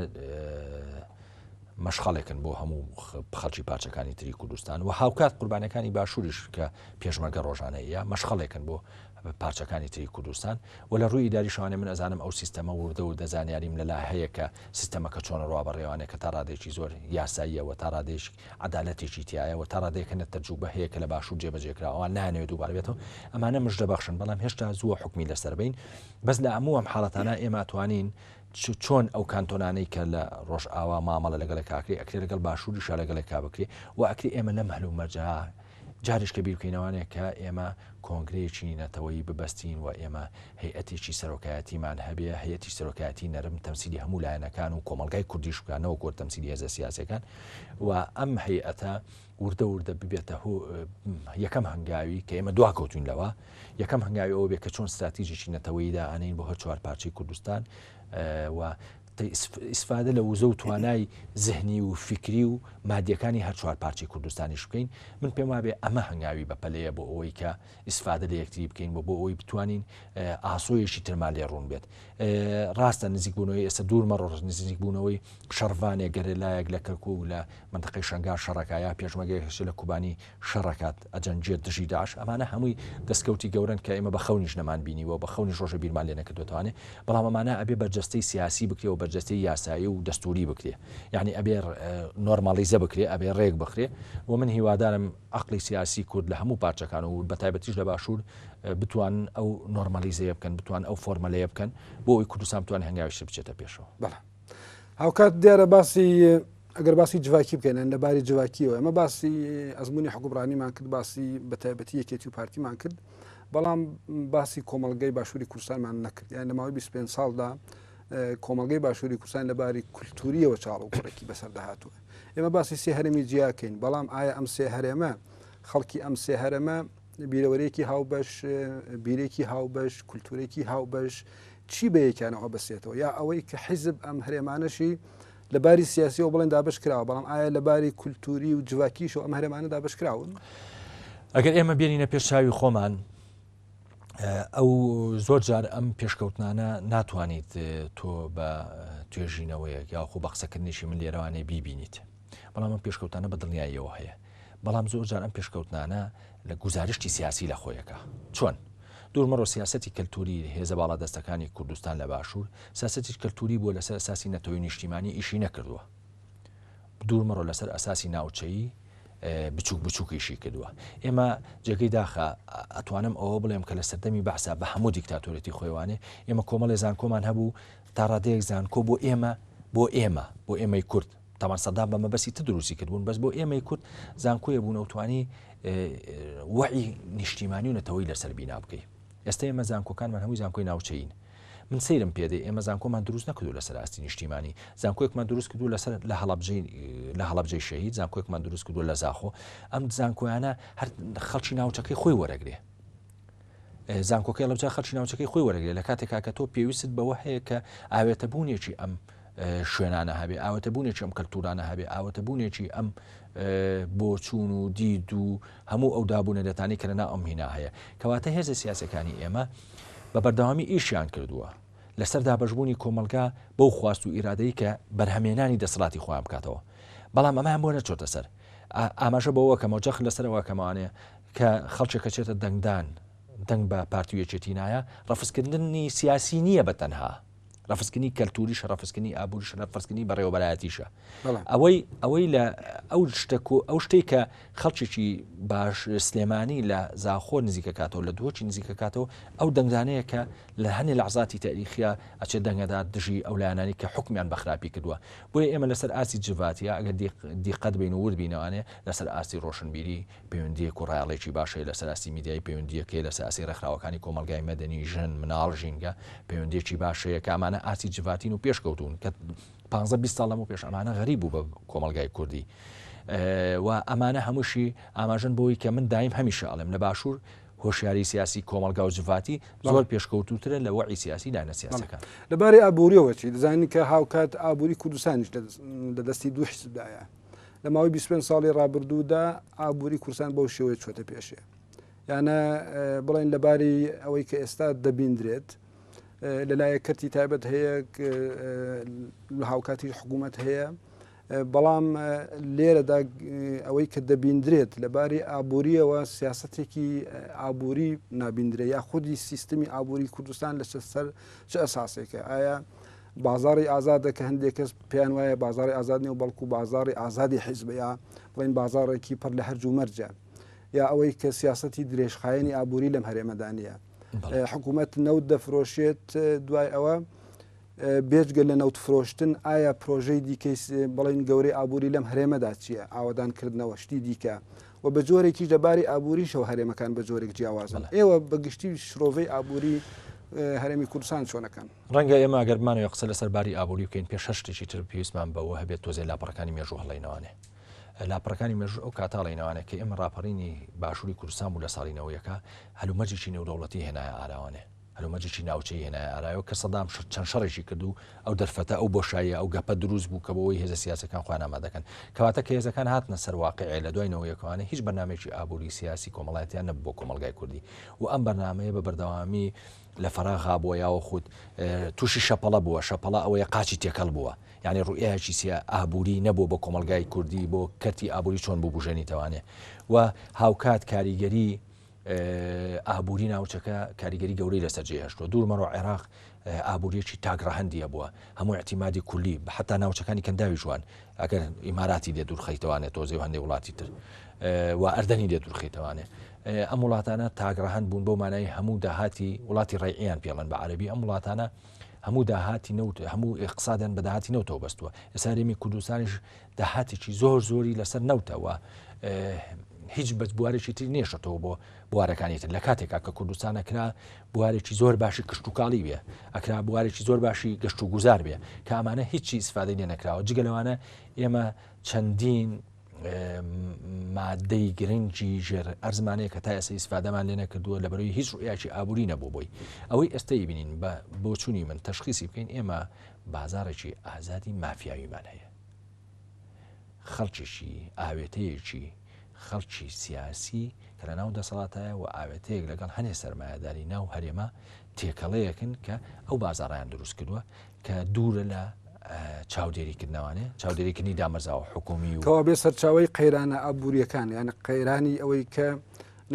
مەشخەڵێکن بۆ هەموو خەڵکی پارچەکانی تری کوردستان و هاوکات قوربانەکانی باشووریش کە پێشمەرگە ڕۆژانەیە مەشخەڵێکن بۆ پارچەکانی تری کوردستان و لە ڕووی ئیداری شوانێ من ئەزانم ئەو سیستەمە وردە و دەزانیاریم لەلا هەیە کە سیستەمەکە چۆن ڕوا بەڕێوانێ کە تا ڕادێکی زۆر یاساییەوە تا ڕادێک عدالەتێکی تایە و تا ڕادێکە نە تەجوبە هەیە کە لە باشوور جێبەجێکراوە نانەوێت دووبارە بێتەوە ئەمانە مژدە بەخشن بەڵام هێشتا زووە حکمی لەسەر بین بەس لە هەموو ئەم حاڵەتانە ئێمە توانین چۆن ئەو کانتۆنانەی کە لە ڕۆژئاوا مامەڵە لەگەڵێک ئاکرێ ئەکرێ لەگەڵ باشووریشا لەگەڵێکا بکرێ و ئەکرێ ئێمە لەم هەلومەرجە جاریش کە بیر بکەینەوانێ کە ئێمە کۆنگرەیەکی نەتەوەیی ببەستین و ئێمە هەیئەتێکی سەرۆکایەتیمان هەبێ هەیئەتی سەرۆکایەتی نەرم تەمسیلی هەموو لایەنەکان و کۆمەڵگای کوردیش بکات نەوەک وەک تەمسیلی هێزە سیاسیەکان و ئەم هەیئەتە وردە وردە ببێتە یەکەم هەنگاوی کە ئێمە دواکەوتوین لەوە یەکەم هەنگاوی ئەوە بێ کە چۆن ستراتیژێکی نەتەوەیی دائەنین بۆ هەر چوار پارچەی کوردستان و ئیسفادە لە وزە و توانای زهنی و فیکری و مادیەکانی هەر چوار پارچەی کوردستانیش بکەین من پێم وابێ ئەمە هەنگاوی بەپەلەیە بۆ ئەوەی کە ئیسفادە لە یەکتری بکەین بۆ بۆ ئەوەی بتوانین ئاسۆیەکی ترمان لێ ڕوون بێت ڕاستە نزیکبوونەوەی ئێستا دوور مەڕۆ نزیکبوونەوەی شەڕڤانێک گەرێلایەک لە کەرکوک لە مەنتەقەی شەنگال شەڕەکا یا پێشمەرگەیەک لە کوبانی شەڕەکات ئەجەنگێت دژی داعش ئەمانە هەمووی دەستکەوتی گەورەن کە ئێمە بە خەونیش نەمان بینیوە بە خەونیش ڕۆژە بیرمان لێ نەکردوێتوانێ بەڵام ئەمانە ئەبێ بەرجەستەی سیاسی بکرێ و بەرجەستەی یاسایی و دەستوری بکرێ یعنی ئەبێ نۆرمالیزە بکرێ ئەبێ ڕێک بخرێ و من هیوادارم عقلی سیاسی کورد لە هەموو پارچەکان و بە تایبەتیش لە باشوور بتوان ئەو نۆرمالیزەیە بکەن بتوان ئەو فۆرمەلەیە بکەن بۆ ئەوی کوردستان بتوان هەنگاویش بچێتە پێشەوە. بەڵێ. هاوکات دیارە باسی ئەگەر باسی جڤاکی بکەین لە باری جڤاکیەوە ئەمە باسی ئەزمموی حکوبرانیمان کرد باسی بە تایبەتی یەکێتی و پارتیمان کرد بەڵام باسی کۆمەلگەی باشووری کوردستانمان نەکرد یان لە ماوەی 25 ساڵدا کۆمەلگەی باشووری کوردستان لە باری کولتوریەوە چاڵ و گوڕێکی بەسەر داهاتووە ئێمە باسی سێ هەرێمی جیاکەین بەڵام ئایا ئەم سێ هەرێمە خەڵکی ئەم سێ هەرێمە بیرەوەرێکی هاوبەش بیرێکی هاوبەش کولتورێکی هاوبەش چی بە یەکیانەوە بەسێتەوە یا ئەوەی کە حیزب ئەم هەرێمانەشی لە باری سیاسیەوە بڵێن دابش کراوە بەڵام ئایا لە باری کولتوری و جڤاکیشەوە ئەم هەرێمانە دابش کراون؟ ئەگەر ئێمە بێنینە پێش چاوی خۆمان ئەو زۆر جار ئەم پێشکەوتنانە ناتوانیت تۆ بە توێژینەوەیەک یاخۆ بە قسەکردنیشی من لێرەوانەیە بیبینیت بەڵام ئەم پێشکەوتانە بە دڵنیاییەوە هەیە بەڵام زۆر جار ئەم پێشکەوتنانە لە گوزارشتی سیاسی لە خۆیەکە چۆن؟ دوور مەڕۆ سیاسەتی کەلتوری هێزە باڵادەستەکانی کوردستان لە باشوور سیاسەتی کەلتوری بووە لەسەر ئەساسی نەتەوەی نیشتیمانی ئیشی نەکردووە دوور مەڕۆ لەسەر ئەساسی ناوچەیی بچوک بچووکیشی کردووە ئێمە جێگەی داخە ئەتوانم ئەوە بڵێم کە لە سەردەمی بەعسا بە هەموو دیکتاتۆرێتی خۆیوانێ ئێمە کۆمەڵی زانکۆمان هەبوو تا ڕادەیەک زانکۆ بۆ ئێمە بۆ ئێمە بۆ ئێمەی کورد تاوان سەدام بە مەبەستی تر دروستی کردبوون بەس بۆ ئێمەی کورد زانکۆیە بوون و توانی وەعی نیشتیمانی و نەتەوەی لەسەر بینا بکەی ئێستا ئێمە زانکۆکانمان هەمووی زانکۆی ناوچەین من سەیرم پێدێ ئێمە زانکۆمان دروست نەکردو لەسەر ئاستی نیشتیمانی زانکۆیەکمان دروست کردو لەسەر لە هەڵەبجەی لە هەڵەبجەی شەهید زانکۆیەکمان دروست کردو لە زاخۆ ئەم زانکۆیانە هەر خەڵکی ناوچەکەی خۆی وەرەگرێ زانکۆکەی هەڵەبجە خەڵکی ناوچەکەی خۆی وەرەگرێت لە کاتێکا کە تۆ پێویستت بەوە هەیە کە ئاوێتەبوونێکی ئەم شوێنانە هەبێ ئاوێتەبوونێکی ئەم کەلتورانە هەبێ ئاوێتەبوونێکی ئەم بۆچوون و دید و هەموو ئەو دابوونە دەتانی کە لەنا ئەم هینا هەیە کەواتە هێزە سیاسەکانی ئێمە بە بەردەوامی ئیشیان کردووە لەسەر دابەشبوونی کۆمەلگا بەو خواست و ئیرادەی کە بەرهەمێنانی دەسەڵاتی خۆیان بکاتەوە بەڵام ئەمەیان بۆ نەچۆتە سەر ئاماژە بەوە کەمەوە جەخت لەسەرەوە کەمەوانەیە کە خەڵکێک ئەچێتە دەنگدان دەنگ بە پارتی و یەکێتی نایە، ڕەفزکردنی سیاسی نییە بە تەنها، ڕەفزکردنی کەلتوریشە، ڕەفزکردنی ئابووریشە، ڕەفزکردنی بەڕێوەبەرایەتیشە. ئەوەی ئەوەی لە ئەو شتە کۆ ئەو شتەی کە خەڵکێکی باش سلێمانی لە زاخۆ نزیکەکاتەوە لە دهۆکی نزیکەکاتەوە ئەو دەنگدانەیە کە لە هەنێ لەحزاتی تاریخیا ئەچێت دەنگەدات دژی ئەو لایەنانی کە حکومیان بە خراپی کردووە بۆیە ئێمە لەسەر ئاستی جڤاتیا ئەگەر دیقەت بین و ورد بینەوانێ لەسەر ئاستی ڕۆشنبیری پەیوەندییەک و ڕایەڵێکی باش هەیە لەسەر ئاستی میدیایی، پەیوەندییەک هەیە لەسەر ئاستی ڕێکخراوەکانی کۆمەڵگای مەدەنی، ژن، مناڵ، ژینگە، پەیوەندییەکی باش هەیە کە ئەمانە ئاستی جڤاتین و پێشکەوتوون کە پانزە 20 ساڵ لەمەو پێش ئەمانە غەریب بوو بە کۆمەڵگای کوردی. و ئەمانە هەمووشی ئاماژەن بۆی کە من دایم هەمیشە ئەڵێم لە باشوور هۆشیاری سیاسی کۆمەڵگا و جڤاتی زۆر پێشکەوتووترە لە وەعی سیاسی لایەنە سیاسەکان. لەبارەی ئابووریەوە چی دەزانین کە هاوکات ئابووری کوردستانیش لە دەستی دوو حیزبدایە. لە ماوەی 25 ساڵی ڕابردوودا ئابووری کوردستان بەو شێوەیە چۆتە پێشێ یانە بڵێن لەباری ئەوەی کە ئێستا دەبیندرێت لەلایە کەرتی تایبەت هەیە لە هاوکاتی حکوومەت هەیە بەڵام لێرەدا ئەوەی کە دەبیندرێت لەباری ئابووریەوە سیاستێکی ئابووری نابیندرێ یا خودی سیستمی ئابووری کوردستان لە سەر چ ئەساسێکە ئایا بازاڕی ئازادە کە هەندێک کەس پێیان وایە بازاڕی ئازاد نیە و بەڵکو بازاڕی ئازادی حیزبە یا بڵێن بازاڕێکی پڕ لە هەرج و مەرجە یا ئەوەی کە سیاسەتی درێژخایەنی ئابووری لەم هەرێمەدا نییە حکوومەت نەوت دەفرۆشێت دوای ئەوە بێجگە لە نەوت فرۆشتن ئایا پرۆژەی دیکەی بڵین گەورەی ئابووری لەم هەرێمەدا چییە ئاوەدانکردنەوە شتی دیکە و بە جۆرێکیش لە باری ئابووریشەوە هەرێمەکان بە جۆرێک جیاوازن ئێوە بە گشتی شرۆڤەی ئابووری هەرێمی کوردستان چۆنەکەن؟ ڕەنگە ئێمە ئەگەر بمانەوێ قسە لەسەر باری ئابووری بکەین پێش هەر شتێکی تر پێویستمان بەوە هەبێت تۆزێ لاپەڕەکانی مێژوو هەڵینەوانێ لاپەڕەکانی مێژوو ئەو کاتە هەڵینەوانێ کە ئێمە ڕاپەڕینی باشووری کوردستان بوو لە ساڵی نەوەیەکە هەلومەرجێکی نێودەوڵەتی هێنایە ئاراوانێ هەلومەرجێکی ناوچەی هێنایە ئارایەوە کە سەدام چەند شەڕێکی کرد و ئەو دەرفەتە ئەو بۆشاییە ئەو گەپە دروست بوو کە بۆی هێزە سیاسەکان خۆیان ئامادەکەن کەواتە کە هێزەکان هاتنە سەر واقعێ لە دوای نەوەیەکوانە هیچ بەرنامەیەکی ئابووری سیاسی کۆمەڵایەتیان نەبوو بۆ کۆمەڵگای کوردی و ئەم بەرنامەیە بە بەردەوامی لە فەراغا بووە یاوەخود تووشی شەپەڵە بووە، شەپەڵە ئەوەیە قاچی تێکەڵ بووە، یانی ڕوئیایەکی سیا ئابووری نەبووە بۆ کۆمەڵگای کوردی بۆ کەرتی ئابووری چۆن ببوژێنیتەوانێ و هاوکات کاریگەری ئابووری ناوچەکە کاریگەری گەورەی لەسەر جێهێشتووە دوور مەڕۆ عێراق ئابووریەکی تاک ڕەهەندیە بووە هەموو اعتیمادی کولی حتا ناوچەکانی کەنداوی جوان ئەگەر ئیماراتی لێ دوورخەیتەوانێ تۆزێ و هەندێک وڵاتی تر و ئەردەنی لێ دوورخەیتەوانێ ئەم وڵاتانە تاک ڕەهەند بوون بەو مانای هەموو داهاتی وڵاتی ڕێعیان پێڵەن بە عەربی ئەم وڵاتانە. هەموو داهاتی نەوت هەموو ئیقتسادیان بە داهاتی نەوتەوە بەستووە. ئێستا هەرێمی کوردستانیش داهاتێکی زۆر زۆری لەسەر نەوتەوە هیچ بەس بوارێکی تری نێشتەوە بۆ بوارەکانی تر لە کاتێکا کە کوردستان ئەکرا بوارێکی زۆر باشی کشتتوکاڵی بێ ئەکرا بوارێکی زۆر باشی گەشت و گوزار بێ کە ئەمانە هیچی ئیسفادەی لێ نەکراوە جگە لەوانە ئێمە چەندین مادەی گرنگی ژێر ئەرزمانەیە کە تا ئێستا ئیسفادەمان لێ نەکردووە لە بەرەوەی هیچ ڕوئیاکی ئابووری نەبوو بۆی ئەوەی ئێستا بینین بە بۆچوونی من تەشخیسی بکەین ئێمە بازارێکی ئازادی مافیاویمان هەیە خەڵکێکی ئاوێتەیەکی خەڵکی سیاسی کە لە ناو دەسەڵاتایە و ئاوێتەیەک لەگەڵ هەنێ سەرمایەداری ناو هەرێمە تێکەڵەیەکن کە ئەو بازاڕیان دروست کردووە کە دوورە لە چاودێریکردنەوانێ چاودێریکردنی دامەزاوە حکومی و کەوا بێ سەرچاوەی قەیرانە ئابووریەکان یان قەیرانی ئەوەی کە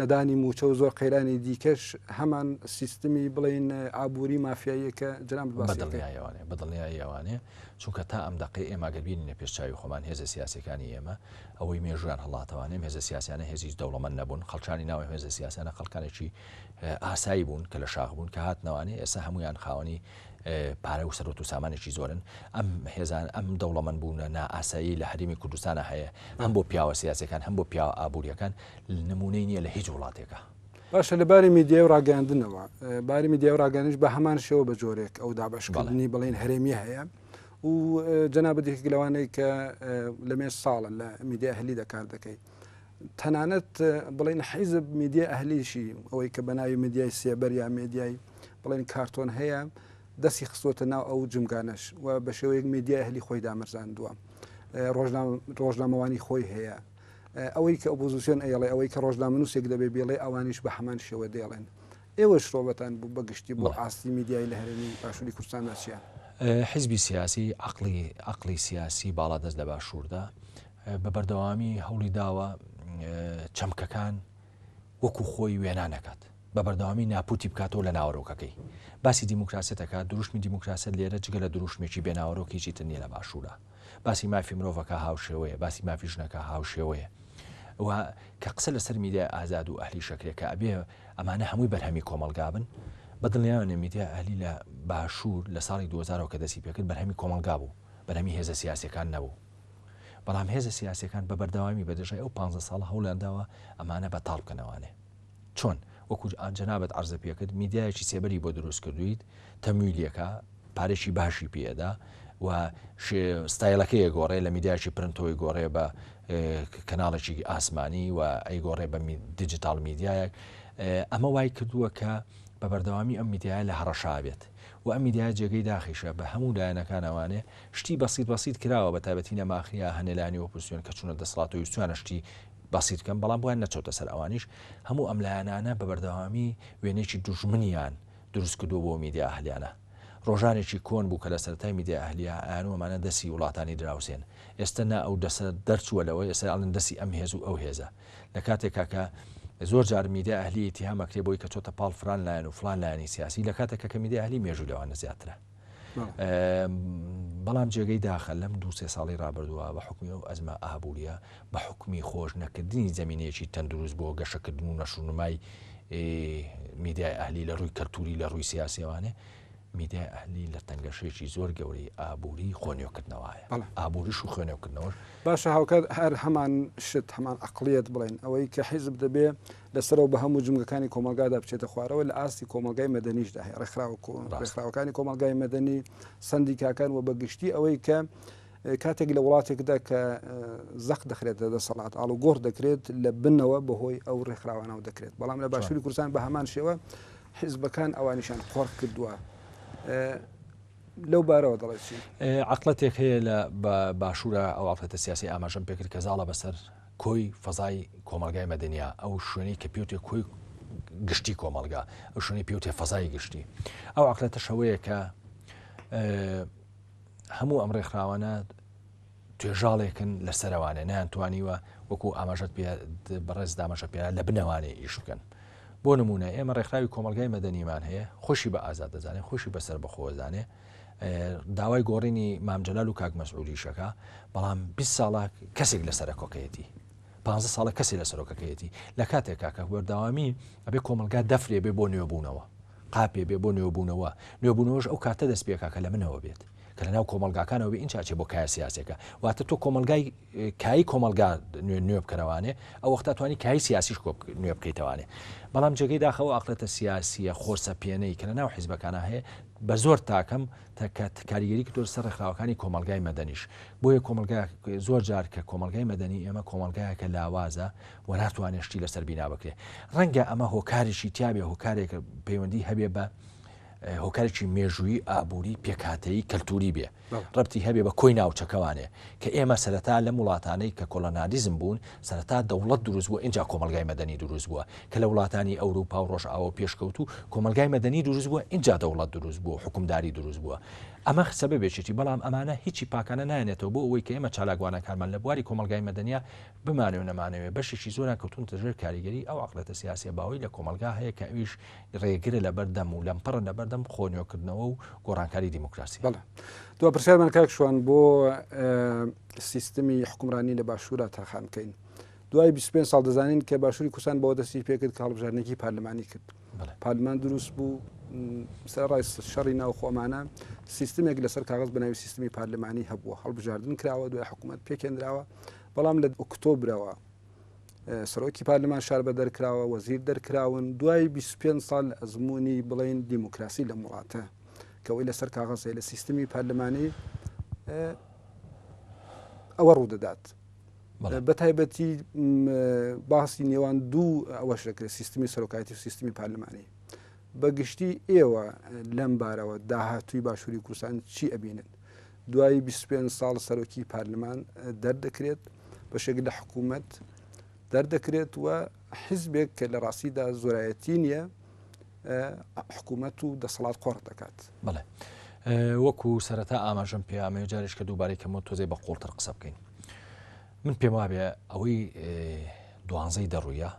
نەدانی مووچە و زۆر قەیرانی دیکەش هەمان سیستمی بڵێین ئابووری مافیاییە کە جەنابت باسی دەکەی. بەدڵنیایەوانێ بەدڵنیاییەوانێ چونکە تا ئەم دەقەی ئێمە گەر بینینە پێش چاوی خۆمان هێزە سیاسیەکانی ئێمە ئەوەی مێژوویان هەڵاتەوانێ ئەم هێزە سیاسیانە هێزیش دەوڵەمەند نەبوون خەڵکانی ناو ئەم هێزە سیاسیانە خەڵکانێکی ئاسایی بوون کە لە شاخ بوون کە هاتنەوانێ ئێستا هەمویان خاوەنی پارە و سەرۆت و سامانێکی زۆرن ئەم هێزان ئەم دەوڵەمەند بوونە نائاسایی لە هەرێمی کوردستانە هەیە هەم بۆ پیاوە سیاسەکان هەم بۆ پیاوە ئابووریەکان نمونەی نییە لە هیچ وڵاتێکا. باشە لە باری میدیای و ڕاگەیاندنەوە باری میدیای و ڕاگەیاندنیش بە هەمان شێوە بە جۆرێک ئەو دابەشکردنی بڵێن هەرێمی هەیە و جەنابت یەکێک لەوانەی کە لە مێژ ساڵە لە میدیا ئەهلی دەکار دەکەی تەنانەت بڵێن حیزب میدیا ئەهلیشی ئەوەی کە بە ناوی میدیای سێبەر یا میدیای بڵێن کارتۆن هەیە دەستی خستووەتە ناو ئەو جمگانەش و بە شێوەیەک میدیا ئەهلی خۆی دامەرزاندووە ڕۆژنامەوانی خۆی هەیە ئەوەی کە ئۆپۆزیسیۆن ئەیڵێ، ئەوەی کە ڕۆژنامەنووسێک دەبێ بیڵێ، ئەوانیش بە هەمان شێوە دەیڵێن. ئێوە شرۆڤەتان بۆ بە گشتی بۆ ئاستی میدیایی لە هەرێمی باشووری کوردستاندا چییە؟ حیزبی سیاسی، عەقڵی عەقڵی سیاسی باڵادەست لە باشووردا بە بەردەوامی هەوڵی داوە چەمکەکان وەکو خۆی وێنا نەکات، بە بەردەوامی ناپوتی بکاتەوە لە ناوەرۆکەکەی. باسی دیموکراسیەت ئەکات، دروشمی دیموکراسیەت لێرە جگە لە دروشمێکی بێ ناوەرۆک هیچی تر نییە لە باشوورا. باسی مافی مرۆڤەکە هاوشێوەیە، باسی مافی ژنەکە هاوشێوەیە و کە قسە لەسەر میدیای ئازاد و ئەهلی شەکرێ کە ئەبێ ئەمانە هەمووی بەرهەمی کۆمەڵگا بن، بە دڵنیایانە میدیای ئەهلی لە باشوور لە ساڵی 2000 کە دەستی پێکرد بەرهەمی کۆمەڵگا بوو، بەرهەمی هێزە سیاسیەکان نەبوو. بەڵام هێزە سیاسیەکان بە بەردەوامی بە درێژای ئەو 15 ساڵە هەوڵیان داوە ئەمانە بەتاڵ بکەنەوانێ. چۆن؟ وەکو جەنابت عەرزە پێکرد میدیایەکی سێبەری بۆ دروست کردوویت تەمویلیەکە پارێکی باشی پێدا و ستایلەکەی ئەگۆڕێ لە میدیایەکی پرنتەوەی گۆڕێ بە کەناڵێکی ئاسمانی و ئەیگۆڕێ بە دیجیتاڵ میدیایەک ئەمە وای کردووە کە بە بەردەوامی ئەم میدیایە لە هەڕەشا بێت و ئەم میدیایە جێگەی داخیشە بە هەموو لایەنەکانەوانێ شتی بەسیت بەسیت کراوە بە تایبەتی نەماخریا هەنێلانی ئۆپۆزسیۆن کە چوونە دەسەڵات و ویستویانە شتی بەسیت بکەن بەڵام بۆیان نەچۆتە سەر ئەوانیش هەموو ئەم لایەنانە بە بەردەوامی وێنەیەکی دوژمنیان دروست کردووە بۆ میدیا ئەهلیانە. ڕۆژانێکی کۆن بوو کە لە سەرەتای میدیا ئەهلیە ئەیان و ئەمانە دەسی وڵاتانی دراوسێن. ئێستە نا ئەو دەسە دەرچووە لەوە ئێستە ئەڵێن دەسی ئەم هێز و ئەو هێزە. لە کاتێکا کە زۆر جار میدیا ئەهلی ئیتیهام ئەکرێ بۆی کە چۆتە پاڵ فلان لایەن و فلان لایەنی سیاسی لە کاتێکا کە میدیا ئەهلی مێژووی لەوانە زیاترە. بەڵام جێگەی داخە لەم دوو سێ ساڵی ڕابردووە بە حکومی ئەو ئەزمە ئابووریە بە حکومی خۆش نەکردنی زمینەیەکی تەندروست بۆ گەشەکردن و نەشونمای میدیای ئەهلی لە ڕووی کەلتوری لە ڕووی سیاسیوانێ میدیای ئەهلی لە تەنگەشەیەکی زۆر گەورەی ئابووری خۆنیۆکردنەوەیە ئابووریش و خوێنێوکردنەوەش باشە هاوکات هەر هەمان شت هەمان ئەقلیەت بڵێن ئەوەی کە حیزب دەبێ لەسەرەوە بە هەموو جومگەکانی کۆمەڵگادا بچێتە خوارەوە لە ئاستی کۆمەڵگای مەدەنیشدا هەیە ڕێکخراوە ڕێکخراوەکانی کۆمەڵگای مەدەنی سندیکاکان و بەگشتی ئەوەی کە کاتێک لە وڵاتێکدا کە زەق دەخرێتە دەسەڵات ئاڵوگۆڕ دەکرێت لە بنەوە بەهۆی ئەو ڕێکخراوانەوە دەکرێت بەڵام لە باشووری کوردستان بە هەمان شێوە حیزبەکان ئەوانیشان قۆڕ کردووە لەو بارەوە دەڵێت چی؟ عقلەتێک هەیە لە باشوورە ئەو عقلەتە سیاسی ئاماژەم پێکرد کە زاڵە بەسەر کۆی فەزای کۆمەڵگای مەدەنیە، ئەو شوێنەی کە پێوتێ کۆی گشتی کۆمەڵگا، ئەو شوێنەی پێوتێ فەزای گشتی. ئەو عەقڵیەتەش ئەوەیە کە هەموو ئەم ڕێکخراوانە توێژاڵێکن لە سەرەوانێ نەیانتوانیوە وەکو ئاماژەت پێ بەڕێز دامەشە پێ لە بنەوانێ ئیش بکەن. بۆ نمونە ئێمە ڕێکخراوی کۆمەلگای مەدەنیمان هەیە خۆشی بە ئازاد دەزانێت خۆشی بەسەر بەخۆزانێ داوای گۆڕینی مام جەلال و کاک مەسعودیش ئەکا بەڵام 20 ساڵە کەسێک لە سەرۆکەکەیەتی 15 ساڵە کەسێ لە سەرۆکەکەیەتی لە کاتێکا کە بەردەوامی ئەبێ کۆمەلگا دەفرێ بێ بۆ نوێبوونەوە. قاپێ بێ بۆ نوێبوونەوە. نوێبوونەوەش ئەو کاتە دەست پێکا کە لە منەوە بێت. کە لە ناو کۆمەڵگاکانەوە بێ ئینجا ئەچێ بۆ کایە سیاسیەکە. واتە تۆ کۆمەڵگای کایی کۆمەڵگا نوێ نوێ بکەرەوانێ ئەو وەختە توانی کایی سیاسیش کۆ نوێ بکەیتەوانێ. بەڵام جێگەی داخە ئەو عەقڵێتە سیاسیە خۆسەپێنەی کە لە ناو حیزبەکانا هەیە بە زۆر تاکەم کە کاریگەری کردووە سەر ڕێکخراوەکانی کۆمەڵگای مەدەنیش. بۆیە کۆمەڵگا زۆر جار کە کۆمەڵگای مەدەنی ئێمە کۆمەڵگایەکە لاوازە و ناتوانێت شتی لەسەر بینا بکرێ. ڕەنگە ئەمە هۆکارێکی تیابێ هۆکارێک پەیوەندی هەبێ بە هۆکارێکی مێژوویی ئابووری پێکهاتەیی کەلتوری بێ ڕەبتی هەبێ بە کۆی ناوچەکەوانێ کە ئێمە سەرەتا لەم وڵاتانەی کە کۆلۆنالیزم بوون سەرەتا دەوڵەت دروست بووە ئینجا کۆمەڵگای مەدەنی دروست بووە کە لە وڵاتانی ئەوروپا و ڕۆژئاوا و پێشکەوتوو کۆمەڵگای مەدەنی دروست بووە ئینجا دەوڵەت دروست بووە حوکمداری دروست بووە ئەمە سەبەبێکێتی بەڵام ئەمانە هیچی پاکانە نایەنێتەوە بۆ ئەوەی کە ئێمە چالاکوانەکانمان لە بواری کۆمەڵگای مەدەنیا بمانەوێ نەمانەوێ بەشێکی زۆریان کەوتونەتە ژێر کاریگەری ئەو عەقڵێتە سیاسیە باوەی لە کۆمەڵگا هەیە کە ئەویش ڕێگرە لەبەردەم و لەمپەڕە لەبەردەم خۆ نوێکردنەوە و گۆڕانکاری دیموکراسی. بەڵێ دوا پرسیارمان کاک شوان بۆ سیستمی حکومڕانی لە باشوورا تەرخان بکەین. دوای 25 ساڵ دەزانین کە باشووری کوردستان بەوە دەستی پێکرد کە هەڵبژاردنێکی پەرلەمانی کرد. پارلمان دروست بوو سەرڕای شەڕی ناوخۆمانە سیستمێک لەسەر کاغەز بەناوی سیستمی پارلمانی هەبووە هەڵبژاردن کراوە دوای حکوومەت پێکێنراوە بەڵام لە ئۆکتۆبرەوە سەرۆکی پارلمان شار بە دەرکراوە وەزیر دەرکراون دوای 25 ساڵ لە ئەزمموی بڵین دیموکراسی لەم وڵاتە کەەوەی لەسەر کاغەزەیە لە سیستمی پەرلەمانی ئەوە ڕوودەدات بە تایبەتی باسی نێوان دوو ئەوەش دەکرێت سیستمی سەرۆکایەتی و سیستمی پەرلەمانی بە گشتی ئێوە لەم بارەوە داهاتووی باشووری کوردستان چی ئەبینن دوای 25 ساڵ سەرۆکی پەرلەمان دەردەکرێت بەشێک لە حکوومەت دەردەکرێت و حیزبێک کە لە ڕاستیدا زۆرایەتی نییە حکوومەت و دەسەڵات قۆڕ دەکات. بەڵێ وەکو سەرەتا ئاماژەم پێ ئامەوێ جارێک کە دووبارەی کەمەوە تۆزێ بە قوڵتر قسە بکەین. من پێم وابێ ئەوەی دوانزەی دەڕوویە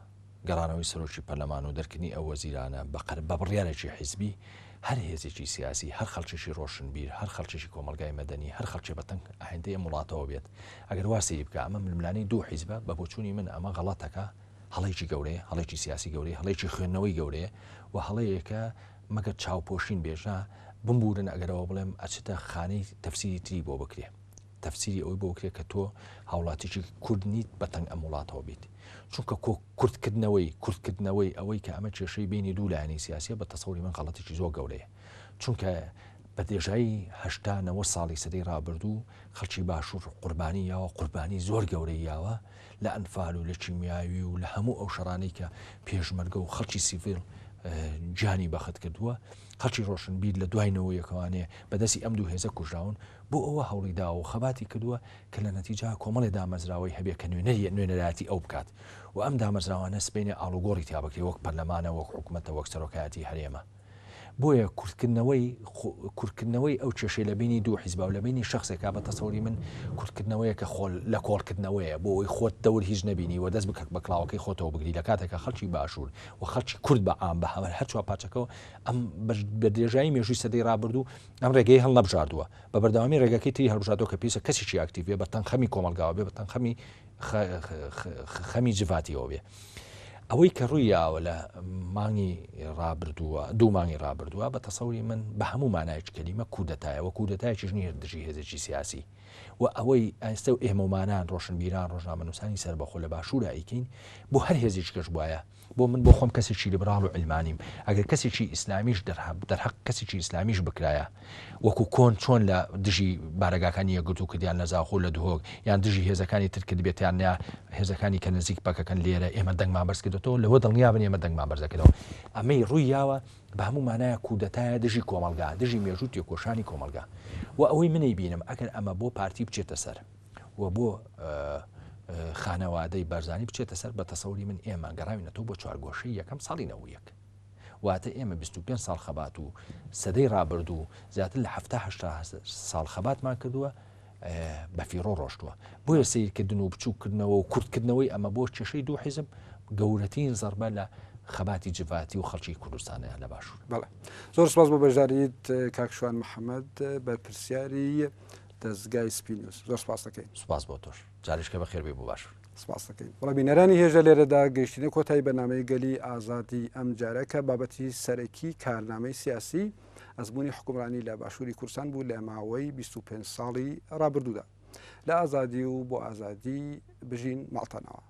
گەڕانەوەی سەرۆکی پەرلەمان و دەرکردنی ئەو وەزیرانە بە قەر بە بڕیارێکی حیزبی هەر هێزێکی سیاسی هەر خەڵکێکی ڕۆشنبیر هەر خەڵکێکی کۆمەڵگای مەدەنی هەر خەڵکێ بە تەنگ ئایندەی ئەم وڵاتەوە بێت ئەگەر وا سەیری بکا ئەمە ململانێی دوو حیزبە بە بۆچوونی من ئەمە غەڵەتەکە هەڵەیەکی گەورەیە هەڵەیەکی سیاسی گەورەیە هەڵەیەکی خوێندنەوەی گەورەیە و هەڵەیەکە مەگەر چاوپۆشین بێژە بمبورن ئەگەرەوە بڵێم ئەچێتە خانەی تەفسیری تری بۆ بکرێ تەفسیری ئەوەی بۆ بکرێت کە تۆ هاوڵاتیکی کورد نیت بەتەنگ ئەم وڵاتەوە بیت چونکە کۆ کورتکردنەوەی کورتکردنەوەی ئەوەی کە ئەمە کێشەی بینی دوو لایەنی سیاسیە بە تەسەوری من غەڵەتێکی زۆر گەورەیە چونکە بە درێژایی هەشتا نەوە ساڵی سەدەی ڕابردوو خەڵکی باشوور قوربانی یاوە قوربانی زۆر گەورەی یاوە لە ئەنفال و لە کیمیاوی و لە هەموو ئەو شەڕانەی کە پێشمەرگە و خەڵکی سیڤیل گیانی بەخت کردووە خەڵکی ڕۆشنبیر لە دوای نەوە یەکەوانێ بەدەستی ئەم دوو هێزە کوژراون بۆ ئەوە هەوڵی داوە و خەباتی کردووە کە لە نەتیجا کۆمەڵێ دامەزراوەی هەبێ کە نوێنەری نوێنەرایەتی ئەو بکات و ئەم دامەزراوانە سبەینێ ئاڵوگۆڕی تیا بکرێ وەک پەرلەمانە وەک حکومەتە وەک سەرۆکایەتی هەرێمە. بۆیە کورتکردنەوەی کورتکردنەوەی ئەو کێشەی لە بینی دوو حیزبا و لە بینی شخصێکا بە تەسەوری من کورتکردنەوەیە کە خۆل لە کۆڵکردنەوەیە بۆ ئەوەی خۆت دەور هیچ نەبینی و دەست بکە بە کڵاوەکەی خۆتەوە بگری لە کاتێکا خەڵکی باشوور و خەڵکی کورد بە عام بە هەمەر هەر چوار پارچەکەوە ئەم بە درێژایی مێژووی سەدەی ڕابردوو ئەم ڕێگەی هەڵنەبژاردووە بە بەردەوامی ڕێگەکەی تری هەڵبژاردووە کە پێویستە کەسێکی ئاکتیڤ بێ بە تەنگ خەمی کۆمەڵگاوە بێ بە تەنگ خەمی خەمی جڤاتیەوە بێ. ئەوەی کە ڕووی یاوە لە مانگی ڕابردووە دوو مانگی ڕابردووە بە تەسەوری من بە هەموو مانایەکی کەلیمە کودەتایە وە کودەتایەکیش نییە دژی هێزێکی سیاسی و ئەوەی ئێستا و ئێمەمانان ڕۆشنبیران ڕۆژنامەنووسانی سەربەخۆ لە باشوورە ئەیکەین بۆ هەر هێزێکی کەش بواە بۆ من بۆ خۆم کەسێکی لیبراڵ و عیلمانیم، ئەگەر کەسێکی ئیسلامیش دەرهەق کەسێکی ئیسلامیش بکرایە وەکو کۆن چۆن لە دژی بارەگاکانی یەکگرتوو کردیان لە زاخۆ لە دهۆک یان دژی هێزەکانی تر کردبێتیان یا هێزەکانی کە نزیک پەکەکەن لێرە ئێمە دەنگمان بەرز کردێتەوە لەوە دڵنیا بن ئێمە دەنگمان بەرز دەکەینەوە ئەمەی ڕووی یاوە بە هەموو مانایە کودەتایە دژی کۆمەڵگا دژی مێژوو تێکۆشانی کۆمەڵگا و ئەوەی منەی بینم ئەگەر ئەمە بۆ پارتی بچێتە سەر و بۆ خانەوادەی بارزانی بچێتە سەر بە تەسەوری من ئێمە گەڕاوینەتەوە بۆ چوارگۆشەی یەکەم ساڵی 91 واتە ئێمە 25 ساڵ خەبات و سەدەی ڕابردوو زیاتر لە 1970 ساڵ خەباتمان کردووە بە فیڕۆ ڕۆشتووە بۆیە سیرکردن و بچووکردنەوە و کورتکردنەوەی ئەمە بۆ کێشەی دوو حیزب گەورەترین زەربە لە خەباتی جڤاتی و خەڵکی کوردستانە لە باشوور. بەڵێ زۆر سپاس بۆ بەشداریت کاک شوان محەممەد بەرپرسیاری دەزگای سپی نیوز. زۆر سپاس دەکەین. سپاس بۆ تۆش. جارێکە بەخێر بێی بۆ باشوور. سپاس دەکەین. بەڵێ بینەرانی هێژا لێرەدا گەیشتینە کۆتایی بەرنامەی گەلی ئازادی ئەم جارە کە بابەتی سەرەکی کارنامەی سیاسی ئەزموونی حکومڕانی لە باشووری کوردستان بوو لە ماوەی 25 ساڵی ڕابردوودا. لە ئازادی و بۆ ئازادی بژین ماڵتانەوە.